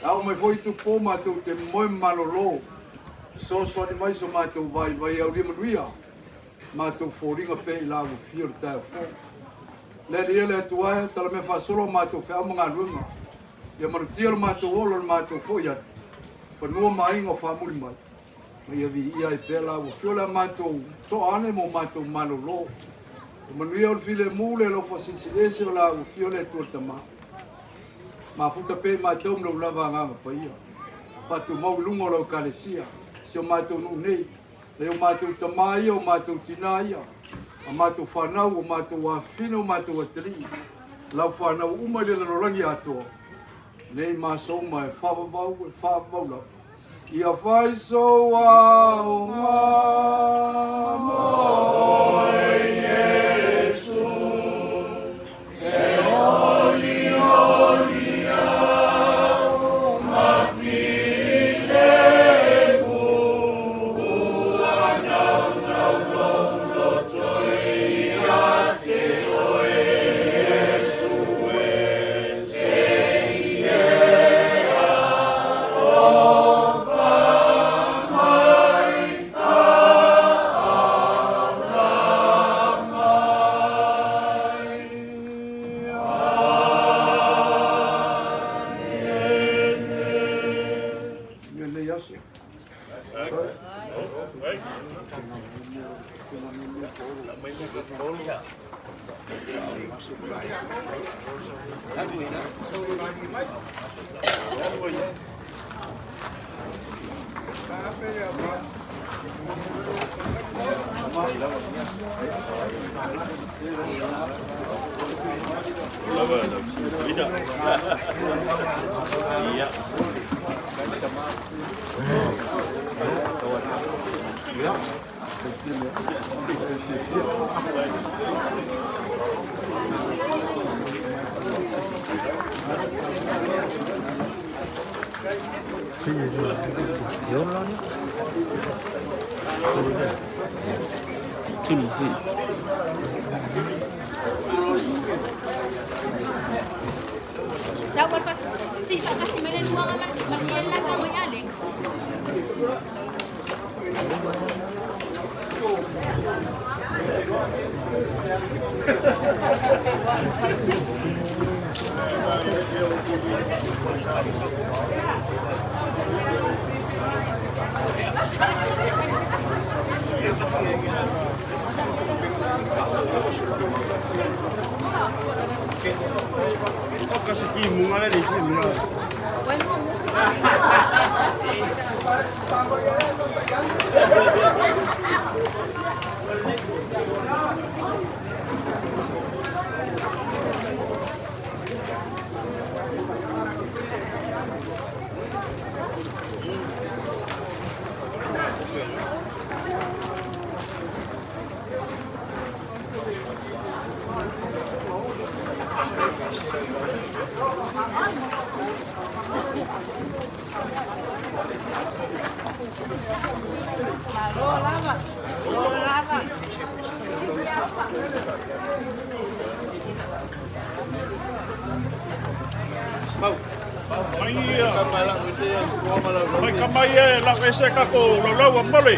E ao mai foi i tupo matou te moe ma malolo, fesoasoani mai so matou vaivai aulia manuia matou foliga pea i la ua fia o le taeao fou. Le Alii e, le Atua e, talamea faasolo a matou feau ma galuega, ia malutia lo matou ola o le matou foi atu, fanua ma aiga o faamuli mai, ma ia viia ai pea la ua fia o le a matou toa ane mo matou malolo. O manuia o le filemu le alofa silisili ese o la ua fia o le Atua le Tama. Mafuta pea i matou ma lou lava agaga paia. Faatumau i luga o lau Ekalesia, si o matou nuu nei, E o matou tama ia, o matou tina ia, a matou fanau, o matou afafine, o matou atalii, lau fanau uma i le lalolagi atoa, nei ma aso uma e faavavau, e faavavau lava. Ia fai sou aoga mo oe, Iesu, e olioli au ma filemu, ua naunau lou loto ia te oe, Iesu e, se i e alofa mai faaola mai. Lenei aso. Mai ka mai e lau ese kako laulau a mole.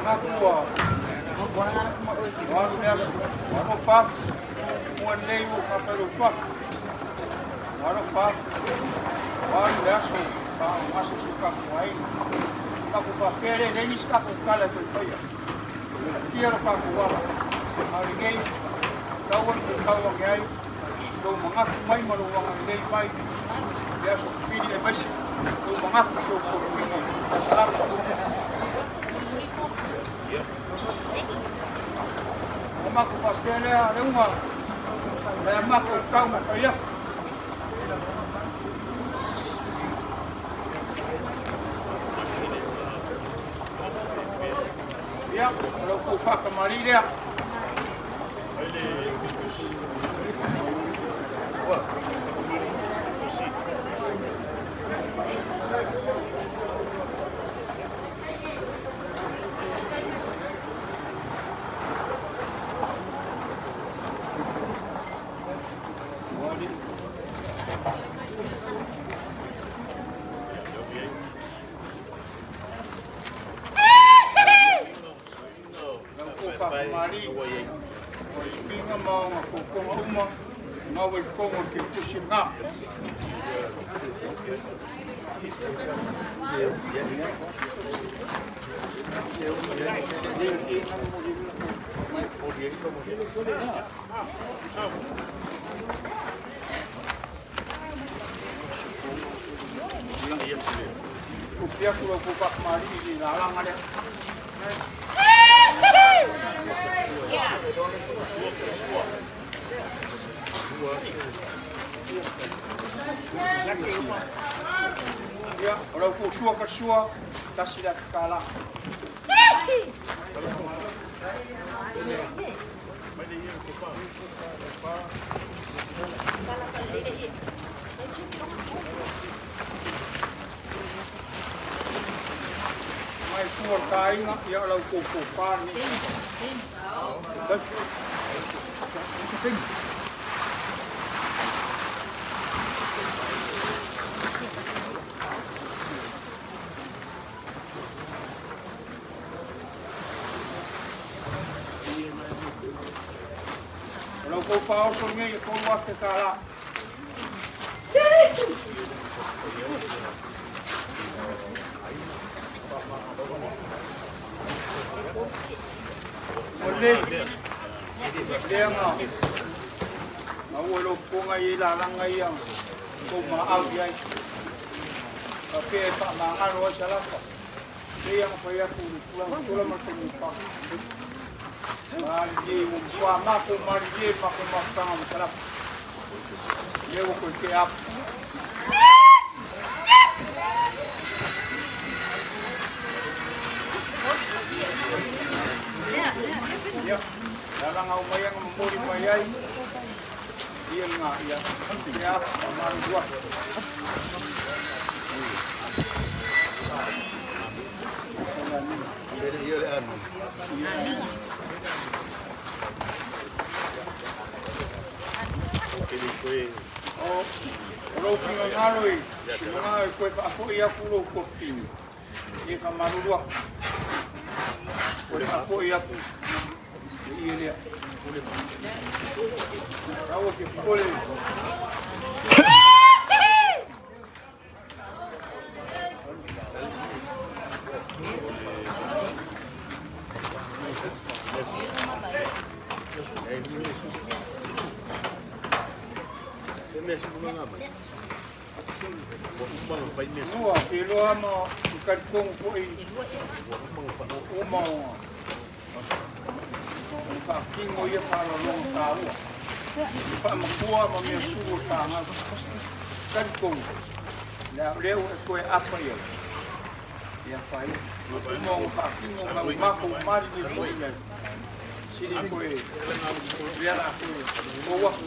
Makua, o alu le aso, o alofa atu, ua lelei ua faapea lou suafa. O alofa atu, o alu le aso, faaogasa si o tatou aiga. Tatou faapea lea, e leai nisi tatou tala e faifaia. Taatia lo tatou ala, a o lenei, tau ona toe tau ane ai lou manatu mai ma lou agalelei mai i le aso Fili aemaise lou manatu i si ou tolofina salama. Ona matou faapea lea, Leuga, o le a matou taumafai atu. Ia, o la outou faatamalii lea. Lau outou faatamalii, o le suiga ma ona totoga uma, gau ai totonu o le ketusi lena. Tupi atu lau outou faatamalii i le lalaga lea. Ia, o lau outou sua ka sua, tasi le afe tala. Mai tua o le taaiga, ia o lau outou tofa lenei. O lau outou faaoso lenei e $3,000. O lea, lea na, na ua i lou fofoga i lalaga ia tou maau i ai. Faapea e faamagalo ai Salapa. Pei ona fai atu i le tulaga ua sola ma le taimi ua fano. Malilie ua matua matou malilie i le matou mafutaga ma Salapa. Lea ua toe tea atu. Ia, lalaga uma ia na momoli mai ai, ia lena, ia, tea atu, faamalulu atu. O lou finagalo i finagalo e toe faafoi atu lou tuafafine, ia faamalulu atu. Toe faafoi atu le ie lea. Aua te popole. Ua iloa ma i talitonu foi uma o faatino ia faaaloaloga taua i faamatua ma mea sulu o le pagau. Talitonu, le a o lea ua e toe apa i ai, ia faia. Uma ona faatino ma ua matou maliliu foi i ai, sili toe, lea la toe ou atu.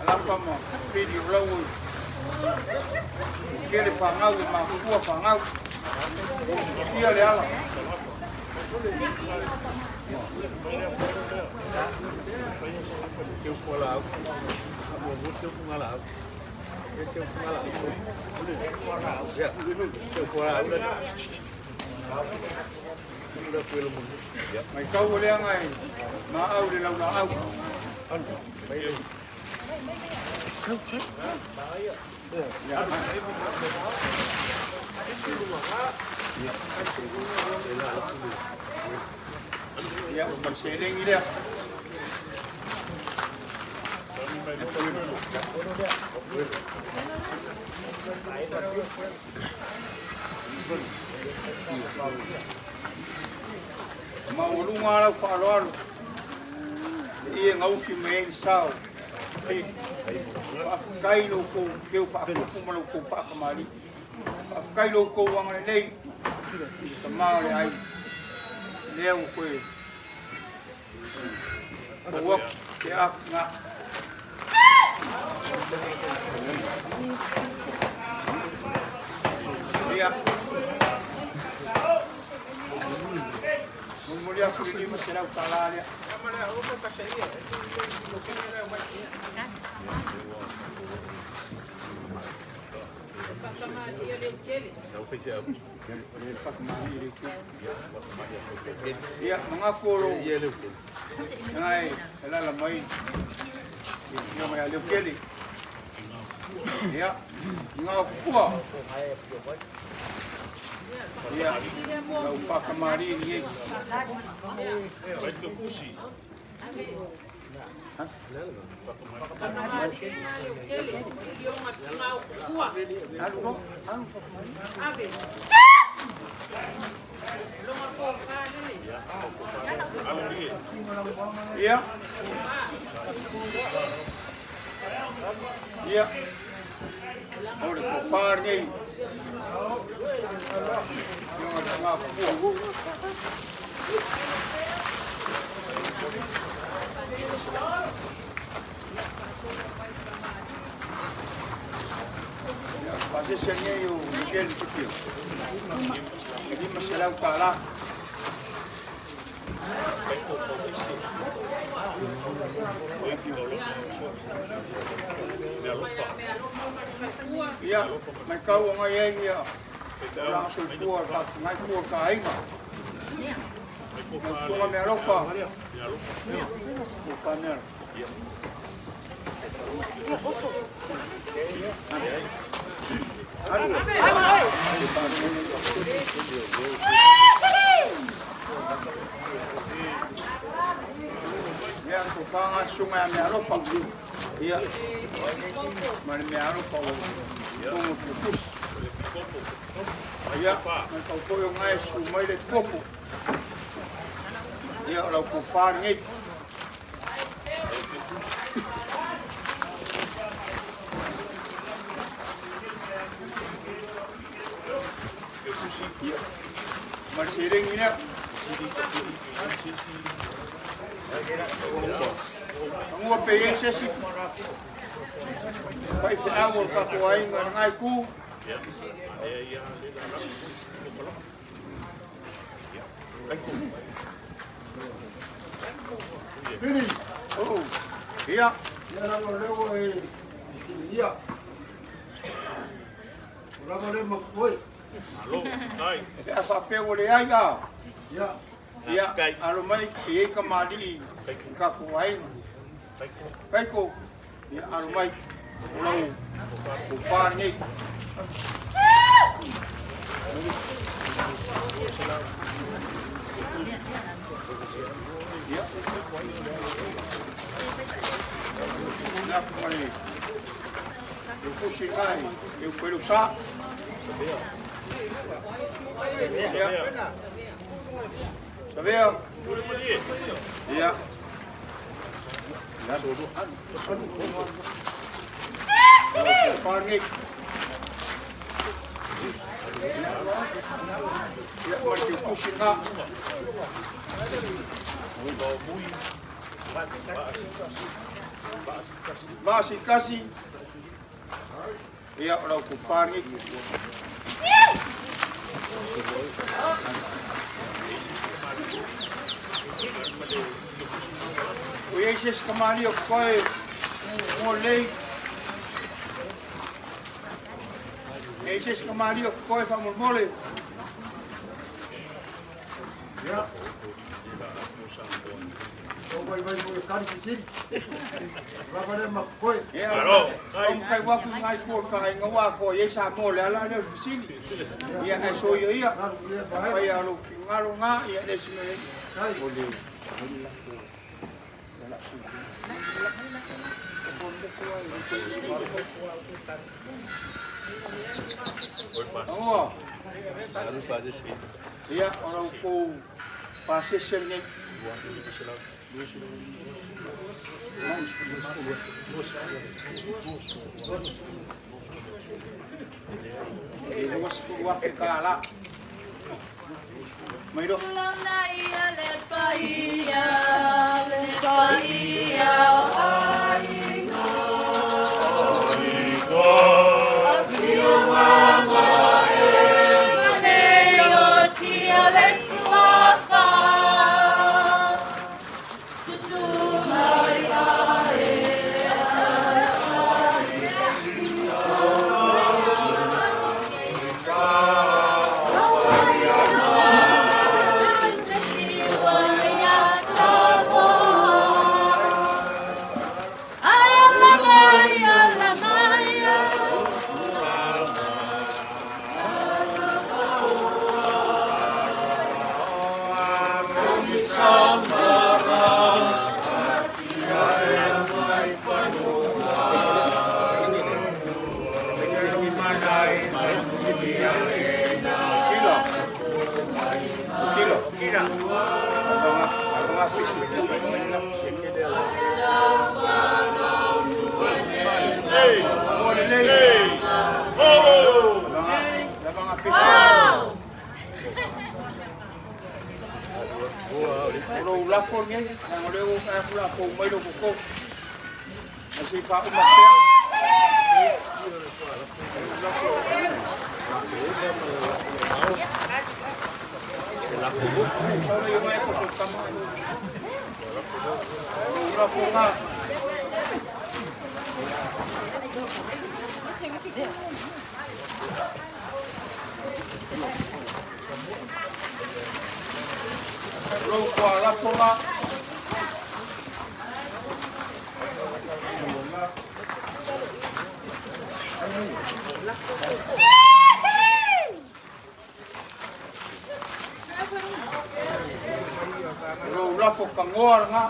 Alafa ma Pili o lau Kele whangau e mafua whangau. Kia le ala. Mai kau o leanga e ma au le lau la au. Ia, ma le seleni lea. Maualuga lau faaaloalo i e gaufi mai ai le sao. Faafetai lo outou keu faakupu ma lo outou faakamali'i. Faafetai lo outou agalelei i le tama o le aiga. Lea ua toe tou atu ke atu ngā. Ia. Momoli atu le $500 lea. Ia, manatu o lo ngai e lala mai ia mai a Leukele. Ia, ngā kua. Ia, lau whakamari ni ei. Alu, alu whakamari. Ia. Ia. O le kofā nei. Ia ngā kua. Ia, pasese nei o Miguel Pipio. E $500. Ia, mai kau o ngai ai ia. O langa soifua ka ngai kua ka aiga. Mau sunga me alofa. O ka mea. Alu. Ia, ko whanga sunga me alofa. Ia, ma le mea alofa o tongo te pusi. Ia, mai kau foi o ngai su mai le topo. Ia, o lau ko whā nei. Ia, ma le serengi lea. Angua pe i se esi. Pai te au o tatou aiga ngai ku. Fini. Oh. Ia. Ia lalo leo e ia. Pe a faapea ua leai a. Ia, alo mai e i ai kamali'i i tatou aiga. Kaiko, ia alo mai o lau tofa lenei. Ia. Ia, ma le fusi lena e upu ai lou sa. Ia. Savea. Ia. Whānei. Ia, ma le teutusi lena. Vaasikasi. Ia, o lau tofa lenei. Ua i ai se isi kamali'i o totoe mo lelei. E i ai se isi kamali'i o totoe faamolemole. Ia. Ou vaivai foi e tali fesili. Lava lea ma totoe. Ia, taumafai atu i nai tua o le taaiga ua atoa i ai Samoa o le ala lea o le fesili. Ia, ae soia ia, afai lava o lou finagalo lena, ia e leai se mea e i ai. Aua. Ia, o la outou pasese lenei. E $20,000 tala. Mai loa. Kilo. Kilo. O lou lafo lenei, leaga o lea ua ou fai atu o le a fou mai lou toto. Ae se i faauma pea. Lou toalafoga. Lou lafo kagoa lena.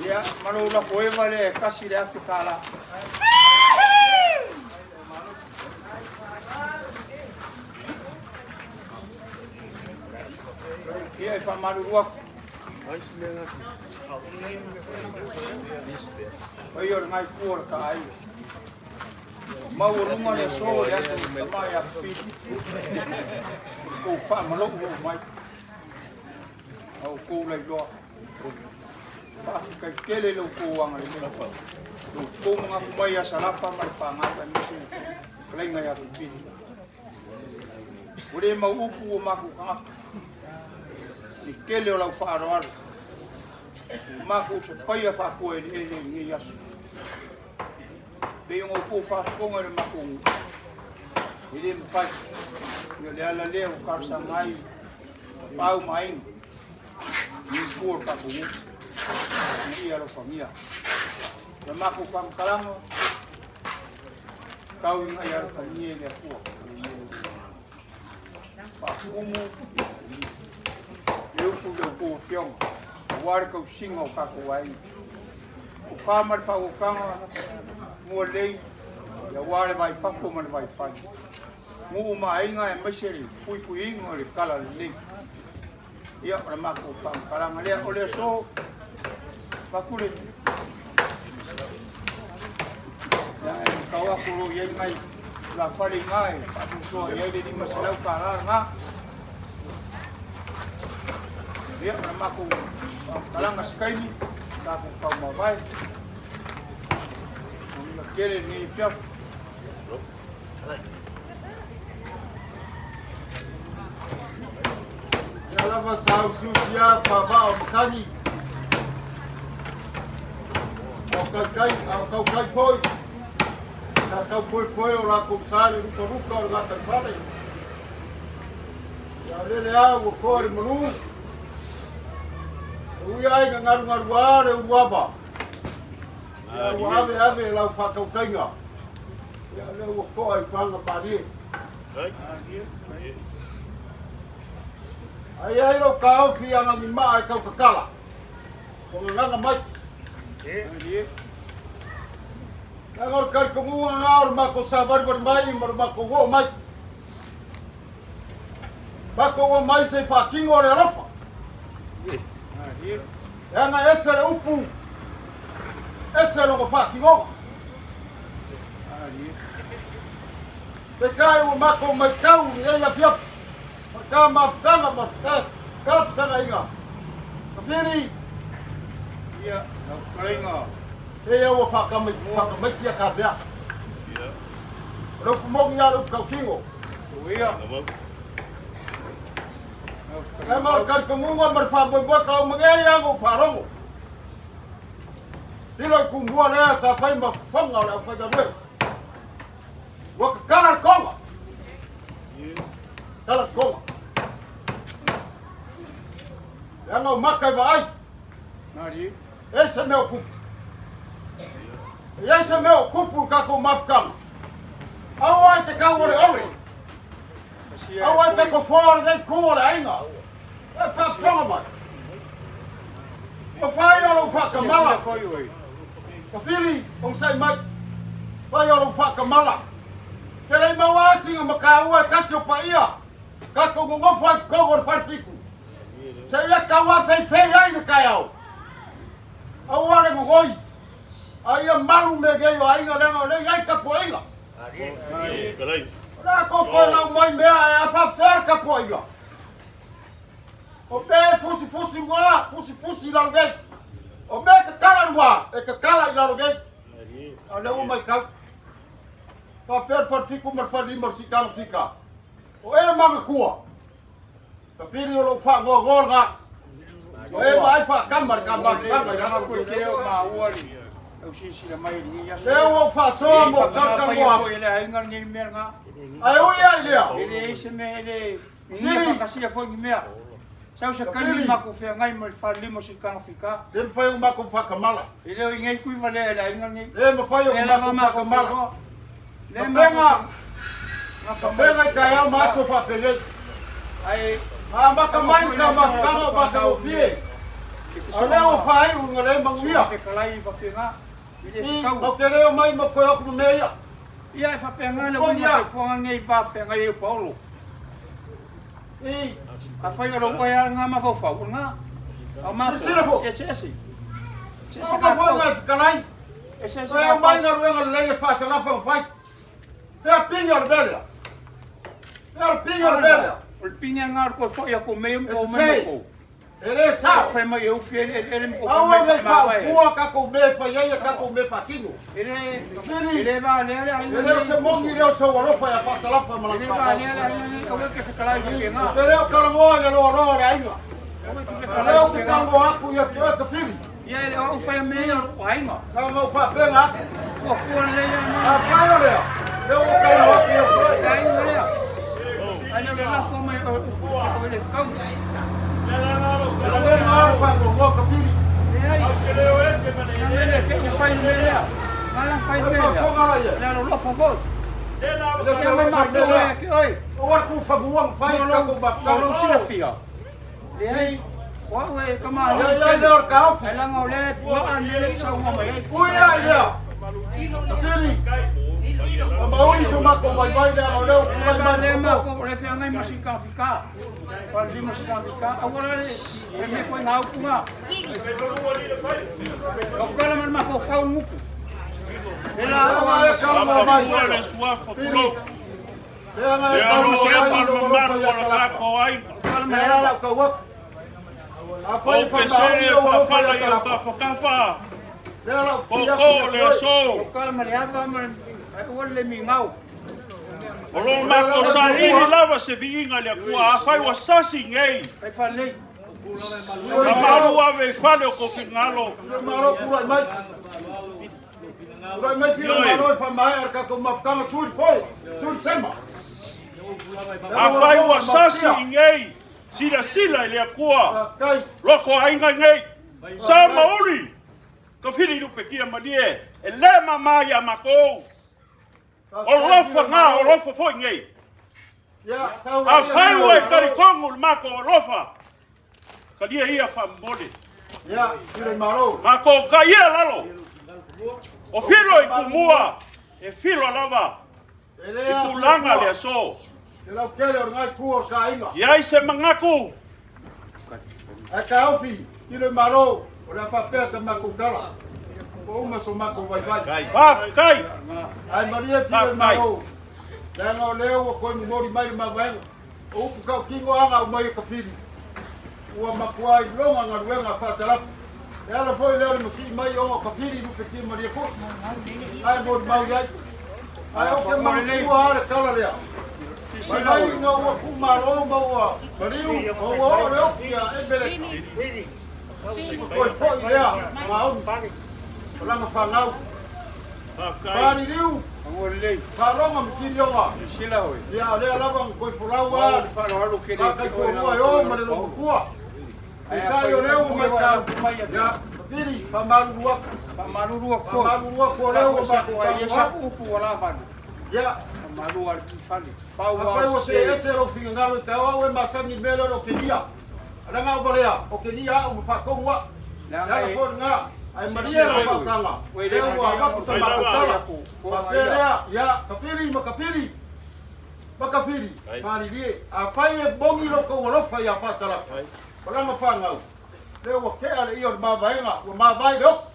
Ia, ma lou lafo eva lea e $1,000 tala. Ia, e faamalulu atu. Paia o lena itu o le taaiga. Maualuga le aso o le aso i tama ia Pili. Outou faamalou oo mai. A outou lailoa. Faafetai tele i lo outou agalelei. Lo outou manatu mai ia Salapa ma le fanau aemaise fetalaiga ia Pili. Ua le mau upu ua matou tagata. I le tele o lau faaaloalo. Ua matou usapaia faatua eleele i lenei aso. Pei ona outou faafofoga i le matou nuu, e le mafai. Ia o le ala lea ua talosaga ai Tapaau ma Aiga i tua o le tatou nuu, ina ia alofagia. O le matou faamatalaga, tau ina ia alofagia e le Atua. Faatumu le upu i le outou afioga, aua le tausiga o tatou aiga. O fa ma le faautaga mua lelei, aua le vai fafo ma le vai fale. Nuu ma aiga aemaise le puipuiga o le tala lelei. Ia, o le matou faamatalaga lea. O le aso, Mapule, ia, e tau atu o lo o i ai nai tulafale i ina e faasoasoa i ai le $500 lena. Ia, o le matou faamatalaga se taimi, tatou taumavae. Manuia tele lenei afiafi. Ia lava sa usiusia faavaa o matagi. Ao taitai, ao tautai foi. Sa tau foefoe o latou sa le lukaluka o le gataifale. Ia lele a ua toa le malu. E ui ai na galugalua le uluava. Ia ua ave ave e lau faatautaiga. Ia lea ua toa i paga malie. Ai ai lou taofi agagimaa e tautatala. O gagaga mai. Leaga o le talitonuga lena o le matou savalivali mai ma le matou oo mai. Matou oo mai se i faatino le alofa. Leaga ese le upu, ese lona faatinoga. Peitai ua matou matau i lenei afiafi, ma ta mafutaga ma ta fesagaiga. Tafili! Ia, lau fetalaiga. Se ia ua whakamaitia ka mea. O le upu moni a le upu tautino. Ia. E ma o le talitonuga ma le faamoemoe ka uma nei ia na ou faalogo. Lilo i tumua lea sa fai ma fofoga o le aufaigaluega. Ua tatala le toga. Tatala le toga. Leaga o maka e vaai. E se mea o kupu. E i ai se mea o kupu i tatou mafutaga. Aua i te tau ole ole. Aua i te tofoa o lenei itu o le aiga. E faafofoga mai. Ua fai o lou faatamala. Tafili, onosai mai. Fai o lou faatamala. Te le i maua asi na mataua e tasi o paia. Tatou nonofo ai totonu o le falefitu. Seia tau afeifei ai le taeao. Aua le nonoi. A ia malu mea nei o aiga leaga o lea e i ai tapuaiga. O le a tou toe lau mai mea ae a faapefea le tapuaiga? O mea e fusifusi luga, fusifusi i lalo nei. O mea e tatala luga, e tatala i lalo nei. A o lea ua matau. Faapefea le falefitu ma le falelima o le siitaga fika? O e manatua. Tafili o lou faanoanoa lena. O e vaai faatama le ta mafutaga i le aso. Koe kele o maua le au silasila mai i lenei aso. Lea ua ou faasoa mo talatalanoa atu. Foi le aiga lenei mea lena. Ae ui ai lea. E leai se mea e le ia faatasia foi ni mea. Sau se taimi matou feagai ma le falelima o Siitaga Fika. Le mafai ona matou faatamala. E le o i nei kui valea e le aiga lenei. Le mafai ona matou faatamala. Tapena, tapena i taeao ma aso faapenei. Na amata mai le ta mafutaga o matagofie, a o lea ua faaiu ina le manuia. I, matou te le omai ma toe o atu ma mea ia. Ia e faapena le uiga soifuaga lenei i va feagai ai o Paolo. I, Afai o lou oe lava lena mafaufau, o lena. A o matou, Silasila foi. e eseese. Eseese Aoga foi tatou. nai fetalai. Toe aumai galuega lelei e faasalafa ona fai. Fea pine o le mea lea? Fea le pine o le mea lea? O le pine lena o le toe foi atu mea E sese. E le sao. Fai mai e ufi ele ele mo Aua ne i faaupua tatou mea e fai ai a tatou mea faatino. E le Fili. E le va lea le E le o se moni lea o sou alofa ia faasalafa ma E le va lea le aiga aua ke fetalai faapena. Ou te le o talanoa i le loaloa o le aiga. O lea ou te talanoa atu ia te oe Tafili. Ia e le o au faia mea ia o lou aiga. Na ona ou faapena atu. Fuafua lelei lava. Afai o lea, lea ua talanoa atu ia foi. Aiga lea. Ai lea o le lafo mai o o le fekau. O le na o faanoanoa Kafili. Leai. Na mea lea, ke fai le mea lea. Na la fai le E mea lea. faafofoga la ia. Le alolofa foi. E le o se Ia mai alofa i le mea mafofoga lea. ia te oe. O le kufanua na fai i tatou O mafutaga. lou silafia. Leai. O au e kamali'i Ia i ai tele. lea o le taofi. Ai leaga o lea e puaa le mea lea e te saunoa mai ai. Ui ai lea. Kafili. Ua maui so matou vaivai leaga o lea ua tulai mai Le le toto. matou le feagai ma sikafika. Falelima sikafika. Aua la le le mea koe ngā upu ngā. Kau kala ma le mafaufau le ngupu. Le la Lea aua ua e talanoa mai. Faapaua le suafa Fili. pulou. Leaga e Le alo talanoa e mai lou alofa mamalu ia o le Salapa. tatou aiga. kala ma Lea le la lau tau atu. Afai O e pesele faamaoni e lou alofa faafala ia i Salapa. aukafakafa. Lea lau pili atu Koko ia le te oe. aso. Kala ma le ava ma le aua le migao. O lo O lea matou lava e saili fuafua. lava se viiga i le Atua. Afai ua sasi nei, Kai falelei. Fili ka Malo. malu ave i fale o kou finagalo. Fili Malo tulai mai. Tulai mai Fili Ioe. Malo e faamaea le tatou mafutaga sui foi. Sui sema. Leaga ua Afai logo ua sasi mafutia. i nei, silasila i le Atua. Faafetai. Loko aiga nei. Sa Faafetai. mauli. Ka fili lupekia malie. E le mamā iā matou. O Faafetai lofa Fili ngā, o Malo. lofa foi nei. Ia, sau laia Afai Fili ua e Malo. talitonu le matou alofa. Kalia ia faamomoli. Ia, Fili Malo. Matou kai ia lalo. O filo Ou i te malulu tumua. atu. E filo lava. E le I tulaga le afiafua. aso. Le lautele o lengai tu o le taaiga. I ai se manatu. Ae taofi, Fili Malo, o le a faapea sa matou tala. Ua uma so matou vaivai. Faafetai. Ae malie Fili Faafetai. Malo. Leaga o lea ua toe momoli mai le mavaega. O upu tautino aga aumai e Kafili. Ua matua iloga galuega a Faasalafa. E ala foi lea o le masii mai ona o Kafili lupetia malie foi. Ae molimau i ai. Ae ou te Faafofoga lelei. manatua lava le tala lea. Mai Silasila mai oe. ina ua tuumalo ma ua maliu ma ua oo le oki ia Emeleka. Ua toe foi lea magaoni o lana fanau. Faafetai. Paliliu, Faafofoga lelei. faaloga ma tilioga. Silasila oe. Ia o lea lava na toe folau O lava au le faaaloalo tele ia te oe faataitualua leaga e o o toe ma le alofa oe. logotua. Ae Peitai afai o o lea ua tapuia wa matau. alofa mai ia te Ia, oe. Kafili, faamalulu atu. Faamalulu atu foi. Faamalulu atu o lea ua Lafo i matou saku ai ia talanoa atu. saku upu ua lavalu. Ia, Faamalua le fale. Pau afai lava ua sese. seese lou finagalo i taeao au e masani i le mea lea o le okegia. Leaga o valea, okegia au ma faatonu au. Le Leaga ala e foi lena, ae malie silasila lau oe. faautaga, Ua le lea ua malie avatu sa Fai matou lava. tala. aku toga Faapea ia. lea, ia, Kafili ma Kafili, ma Kafili, malilie. Afai e mogi lo kou alofa ia Faasalafa, ma lana fanau, lea ua tea le ia o le mavaega, ua mavae le oki.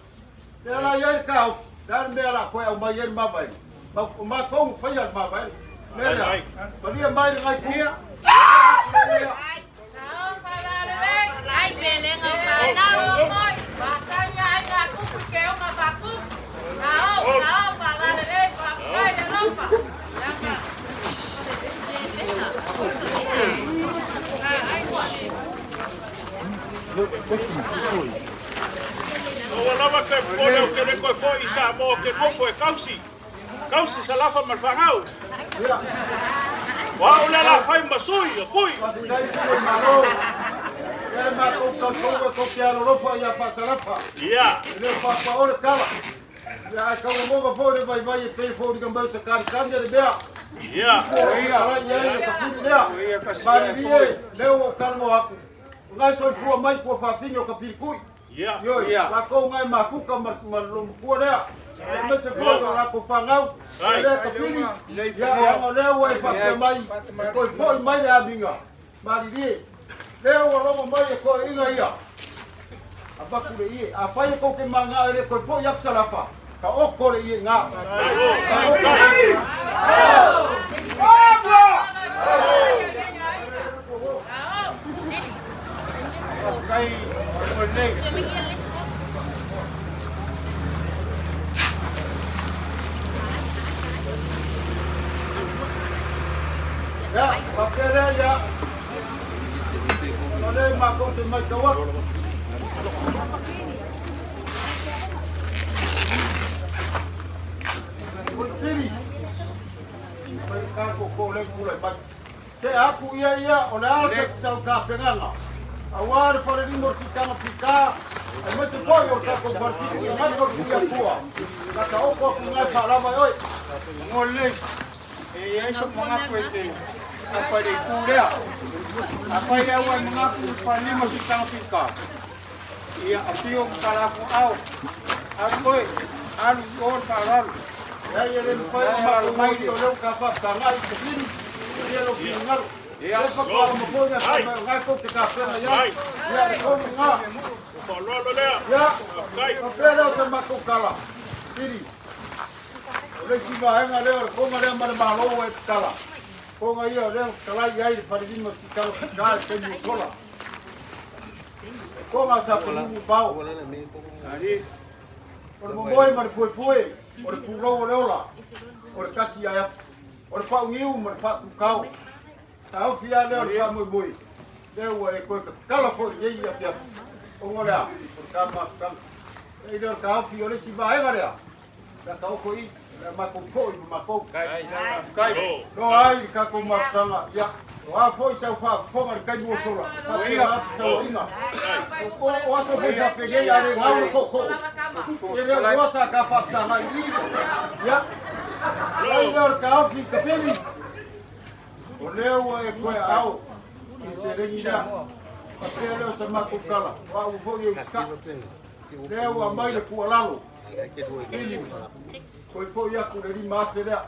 Lea la i ai le taofi, le a le mea o le a toe aumai ai le mavaega? Ma o matou na faia le mavaega. O le mea lea, malie mai lengai itu, Ia. lea ia. Ai pelega o whanau o moi. Ua lava ke pole o ke le koe foi i Samoa ke nofo e kausi. Kausi Salafa ma le fagau. Ia, O au le la fai ma sui, a kui. faafetai Fili Malo. Lea e matou tautauga tou te alolofa ia Faasalafa. Ia. E le o faapao le tala. Ia, ae taulamoga foi le vaivai e pei foliga mai o se kalikali le mea. Ia. Ua fetalai i ai le Kafili lea. O ia kasi ia e Malilie, foi. lea ua ou talanoa atu. O nai soifua mai tua faafine o Kafili kui. Ia. Ioe, Ia. latou nai mafuta ma lomatua lea. Aemaise foi o latou fanau. O lea Kafili, Lei ia, fanua. leaga o lea ua e faapea mai, e toe foi mai le amiga. Malilie, lea ua logo mai e toeaiina ia. Avatu le ie. Afai e tou te manao e le toe foi atu Salafa, ka oko le ie i ina. Ka oko le ie. Faafetai faafofoga lelei. Ia, faapea lea ia, o lea e matou te matau atu. O le ka le tootoo lea na tulai mai. Tea atu ia ia, o le a se sau tapenaga aua le falelima o le siitaga pika, aemaise foi o le tatou falefitu i gaga o le Tuiatua, na taoto atu i ina e faalava e oe. Mo lelei, e i ai sou manatu e te tapa i le itu lea. Afai au e manatu i le falelima o le siitaga pika, ia afio ma tala atu ao, alu oe, alu i o le faaaloalo. Leai, e le mafai ona matou mai o lea ua ta faafetagai i Tafili, ia lou finagalo. Ia, lea faatoa uma foi na fai mai o lena tou te tapena i ai. Ia, le tonu lena. Ia, faapea lea o se matou tala, Fili. O le isi vaega lea o le koga lea ma le Malo ua e tatala. Koga ia o lea ua talai i ai le falelima o Sitalo Pika i le taimi ua sola. Koga sa palumu pao. O le momoe ma le fuefue, o le pulou o le ola, o le kasi ae afu, o le pauniu ma le faakukao. Taofi lava lea o le faamoemoe, lea ua e toe tatala foi i lenei afiafi, ona o le a? O le ta mafutaga. E le o le taofi o le isi vaega lea, Ia taoto i, le a matou foi ma matou. Faafetai. Loa ai le tatou mafutaga, ia, o a foi sau faafofoga i le taimi ua sola, faapea lava fesauaiga. O, o aso foi faapenei a le gau le tootoo. E le o iloa sa ta faafesagai i i. Ia, ai lea o le taofi i Kapeli, o lea ua e toe aao i seleni lea. Faapea lea o sa matou tala, o au foi e usitai. Lea ua aumai le tuualalo. Pili, toe foi atu le 5,000 lea.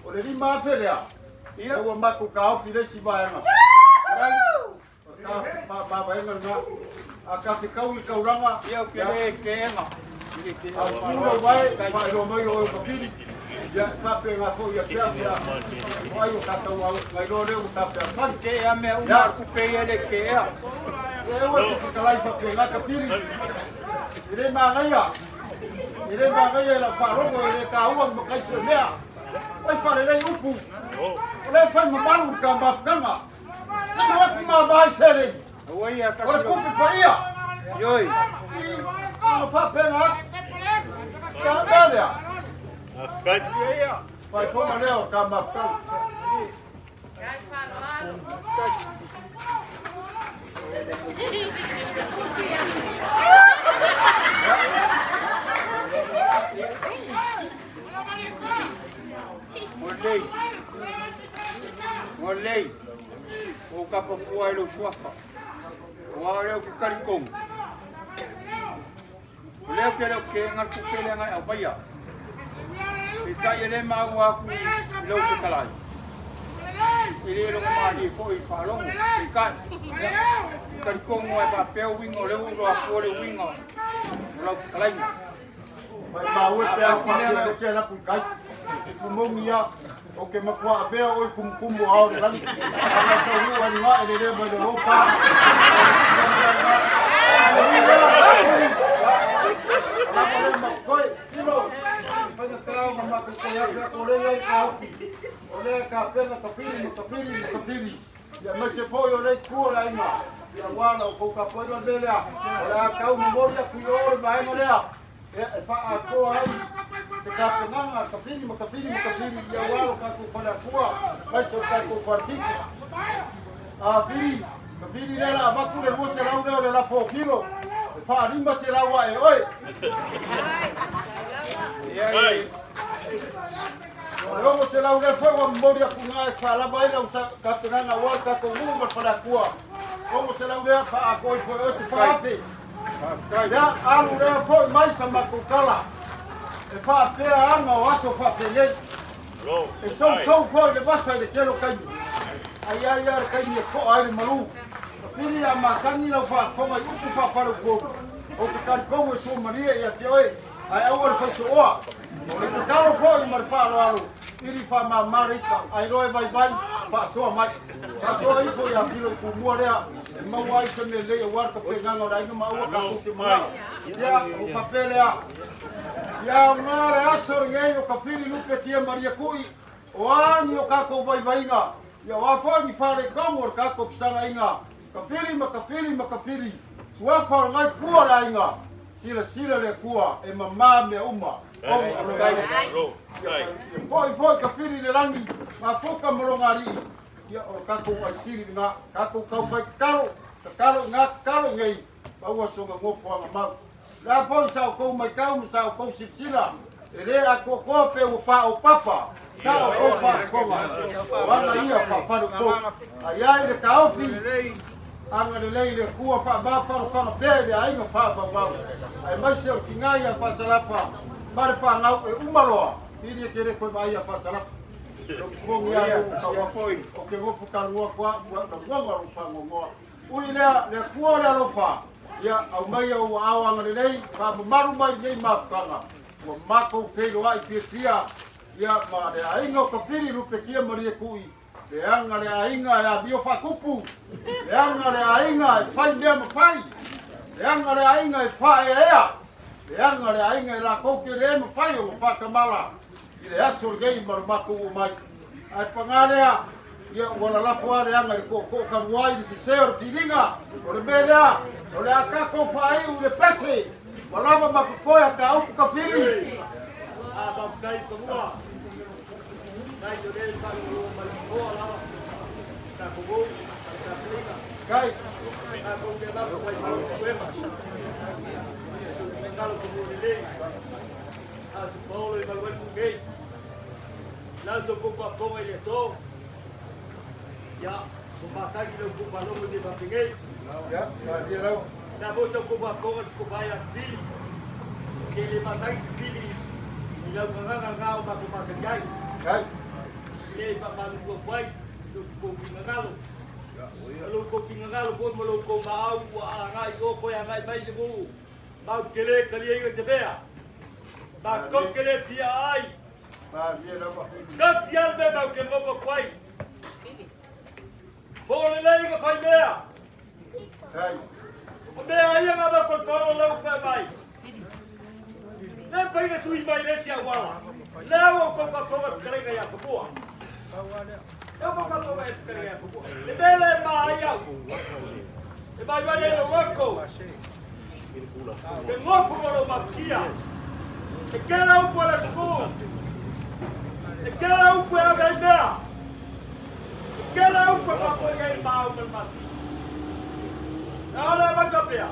O le 5,000 lea, ia ua matou taofi le isi vaega. Mavaega lena. A ta te tau i le taulaga, Ia ou te le keega. A pula wae, faailoa mai o oe o ka pili. Ia, faapena foi ia te au, ia, o ai o tatou nai loa lea ua tapeafai. Ke ea mea uma a le kupe ia le keea. Ia, ua te fetalai faapena ka pili. E le manaia, e le manaia i lau faalogo e le taua ma kai sue mea. Oi faalelei upu, o lea fai mamalu i ka mafutaga. Na atu mama ai seleni. Aua ia O le kupe paia. Ioi. Ma faapena atu. Ka mea lea. Fai foga lea o ka mafutaga. Molei. Molei. O kapa fua i lou suafa. O a leo ke talitonu. O lea ou te le o ke ngal ku kele ngai au maia. Peitai e le maua aku i lou fetalai. E le logo malie foi i faalogo. Peitai, e talitonu ai faapea uiga o lea ua iloa atua le uiga o lau fetalaiga. Maumau e pe a faapea le te ala atu i tai. Tumogi ia, o ke matua avea oi kumukumu o ao le lani. Ana taunuu ai luga e lelea mai le lopa. Lava le mau koe, kilo. Whainga ma matou koe atu atu o le iai ka ofi. O lea ka pena ka pili ma ka pili ma ka pili. Ia aemaise foi o le itu o le aiga. Ia aua la outou tapuaiga le mea lea. O le a tau momoli atu i o le vaega lea. Ia e faaatoa ai se tapenaga a Kafili ma Kafili ma Kafili ia aua lo tatou faleatua aemaise o le tatou falefitu. A Fili, Kafili lea la avatu le 200 lea o le lafo o kilo, e faa 500 ae oe. Ia e O le 600 lea foi ua momoli atu i ina e faalava ai lau tapenaga aua le tatou nuu ma le faleatua. 600 lea faaatoa ifo e oe se 4,000. Ia, alu lea foi mai sa matou tala e faapea aga o aso faapenei. E sousou foi le vasa i le tele o taimi. Ai ai lava le taimi e to'a ai le malu. Pili a masani lau faafofoga i upu faafaleupolu. Ou te talitonu e suamalie ia te oe, ae aua le faisooa. O le tatalo foi ma le faaaloalo, ili faamama le ita, ae loa e vaivai, faasoa mai. Faasoa ifo ia Filo i Tumua lea, e maua ai se mea lelei aua le tapenaga o le aiga ma aua tatou te manao. Ia, o faapea lea. Ia aoga le aso lenei o Kafili Lupe Tia Maria Ku'i, o a ni o tatou vaivaiga, ia o a foi ni faaletonu o le tatou fesagaiga, Kafili ma Kafili ma Kafili, suafa o lengai pua o le aiga, silasila le Atua e mamā mea uma. Foi foi Kafili le lagi, mafuka ma lona alii. Ia o le tatou aisili lena, tatou taufai tatalo, tatalo i ina, tatalo i inei, maua sona nofoaga mau. O le a foi sa outou matau ma sa outou silasila, e le atoatoa pe ua paopapa sa outou faafofoga, o aga ia faafaleupolu. A i ai le taofi, agalelei le Atua faamafalafala pea i le aiga faavauvau, aemaise o le tina ia Faasalafa ma le fanau e uma loa, pili e te le toe vaai ia Faasalafa. Lou moni lava lou tau atu, ou te nofo talanoa atu lava, ua lagona lou faanoanoa. Ui lea, le Atua o le alofa, ia aumaia ou aao agalelei, faamamalu mai i lenei mafutaga, ua matou feiloai fiafia, ia ma le aiga o Tafili Lupetia Malie Tui, leaga le aiga e amio faatupu, leaga le aiga e fai mea ma fai, leaga le aiga e faaeaea, leaga le aiga e latou te le mafai ona faatamala i le aso lenei ma lo matou oo mai. Ae paga lea, ia ua lalafo lava le aga i le tootoo talu ai i le sese o le filiga, o le mea lea, o le a tatou faaiu i le pese ua lava ma totoe a Taupu Tafili. A faafetai Fanua. Kai te le faalogologo mai toa lava. Tatou ou, tapuaiga. Kai. Tatou te lava mai mau kuema. Kalo ko mo lelei. A se paolo i malu ai ku nei. Lau to ko pa ponga i le to. Ia, ko mātaki lau ko palomo te papengei. Ia, malie lau. Na foi tau ko pa ponga ko vai a fili. Ke le mātaki te fili i lau nganganga ngā o mako mātaki ai. Kai. Le pa malu kua kuai, lo ko pingangalo. Lo ko pingangalo ko mo lo ko maau ua angai o koe angai mai le mu. Mau ke le kali ai te mea. Ma ko ke le fia ai. Malie lava. Ka fia me mau ke ngopo kuai. Po le lei ka fai mea. Kai. O mea ia ngā mako toro lau pe mai. Le pai na tui mai le tia wala. Le au ko ka tonga kalenga ia kapua. Le au ko ka tonga e kalenga ia kapua. Le mele ma ai au. E mai mai le loko. Te ngopo mo lo matia. E kela upu le suku. E kela upu e ave i mea. E kela upu e papo i ei mau me mati. E ole mai kapea.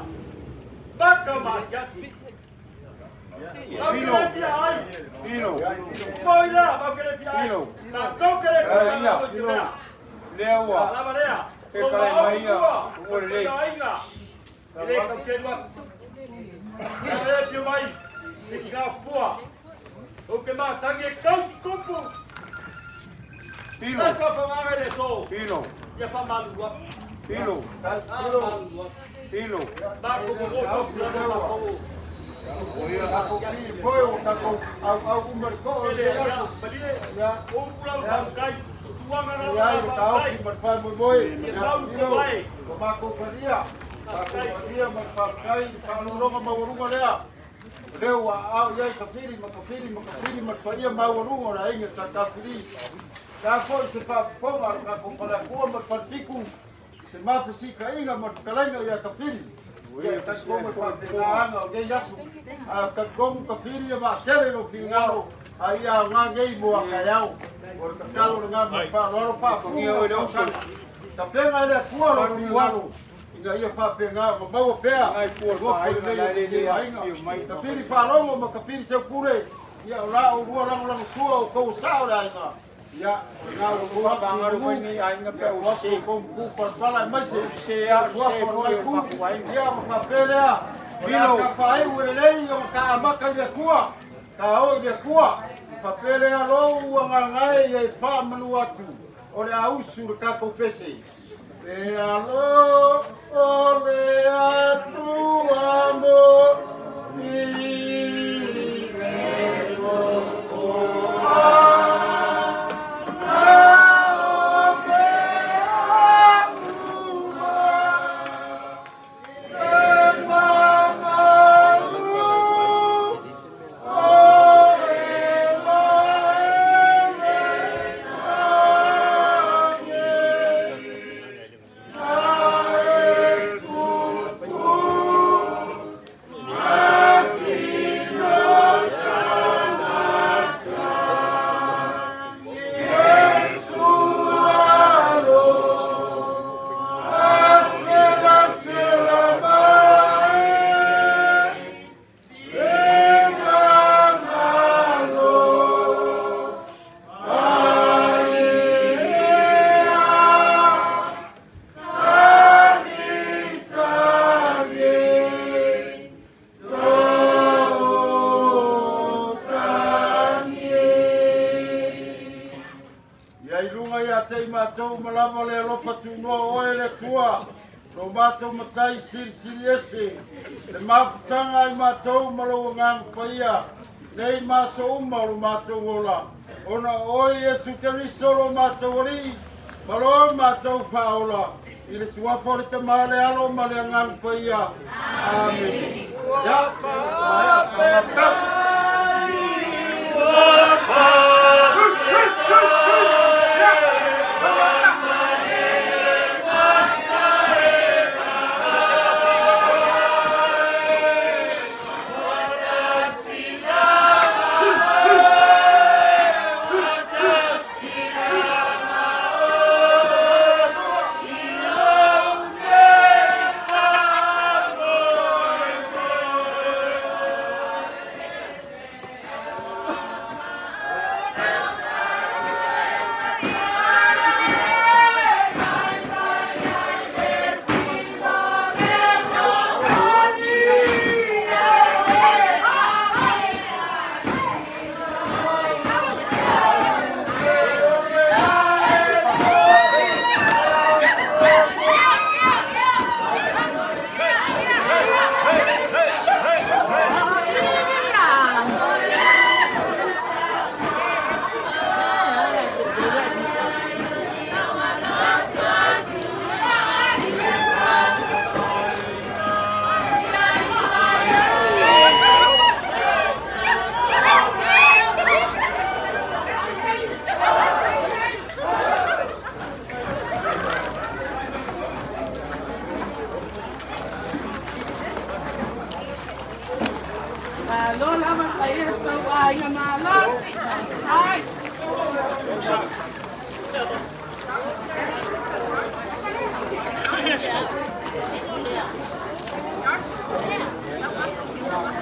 Baka matiati. Mau ke le fia ai. Pilo. Moi lea, mau ke le fia ai. Pilo. Na kau ke le fia Ia. ai. Lea. Lea ua. Lava lea. Ke kalai mai ia. Ua lelei. E le kau ke lua. Ia le pio mai. E ki ngā pua. O ke mātangi e kau ki kupu. Pilo. Nā ka whangaga le tō. Pilo. Ia whamalua. Pilo. Whamalua. Pilo. Mako mo mo tō pula mo mako. Tatou pili foi o tatou au au uma le koo o Ele le ia, aso. malie. Ia. O pula mo kai. Tuanga ngā Ia i le ngā taofi kai. ma le faamoemoe. Ia Ia, tau Pilo, ko mai. ko matou palia. Tatou palia ma le faafetai i le faalogologo maualuga lea. O lea ua aao i ai Kafili ma Kafili ma Kafili ma le paia maualuga o le aiga sa Kafili. Le a foi se faafofoga a le tatou faleatua ma le falefitu, se mafesitaiga ma le fetalaiga ia Kafili. Ia, e talitonu e faapena aga o nei aso. A talitonu Kafili e vaatele lou finagalo, a ia aoga nei mo a taeao. O le tatalo lena ma le faaaloalo faafuga o le tausaga. Tapena e le Atua lou finagalo, ina ia faapena ona maua pea nofo lelei o le aiga. Kafili faalogo ma Kafili Seupule, ia o la oulua lagolagosua o tou sao le aiga. Ia, o lena ua tou Pangalo foi ni aiga pe Ia, o ua se. tou mtu palapala aemaise. Se a Ua se foi o itu. maku aiga. Ia, ma faapea lea, o le a Pilo. tafaaiu e lelei ona taamaka i le Atua, taoo i le Atua. Faapea lea lou agagae ia e faamanu atu, o le a usu le tatou pese. E alo o le Atua mo i le sokoa. Afioga ia te i matou uma lava le alofa tunoa o Oe le Atua, lo matou Matai Silisili Ese, le mafutaga a i matou ma Lou Agaga Paia, nei ma aso uma o lo matou ola, ona o Oe Iesu Keriso lo matou Alii, ma lo matou Faaola, i le suafa o le Tama, le Alo ma le Agaga Paia. Amene. Ia, maea. Malo lava paia tau aiga malosi. Ai.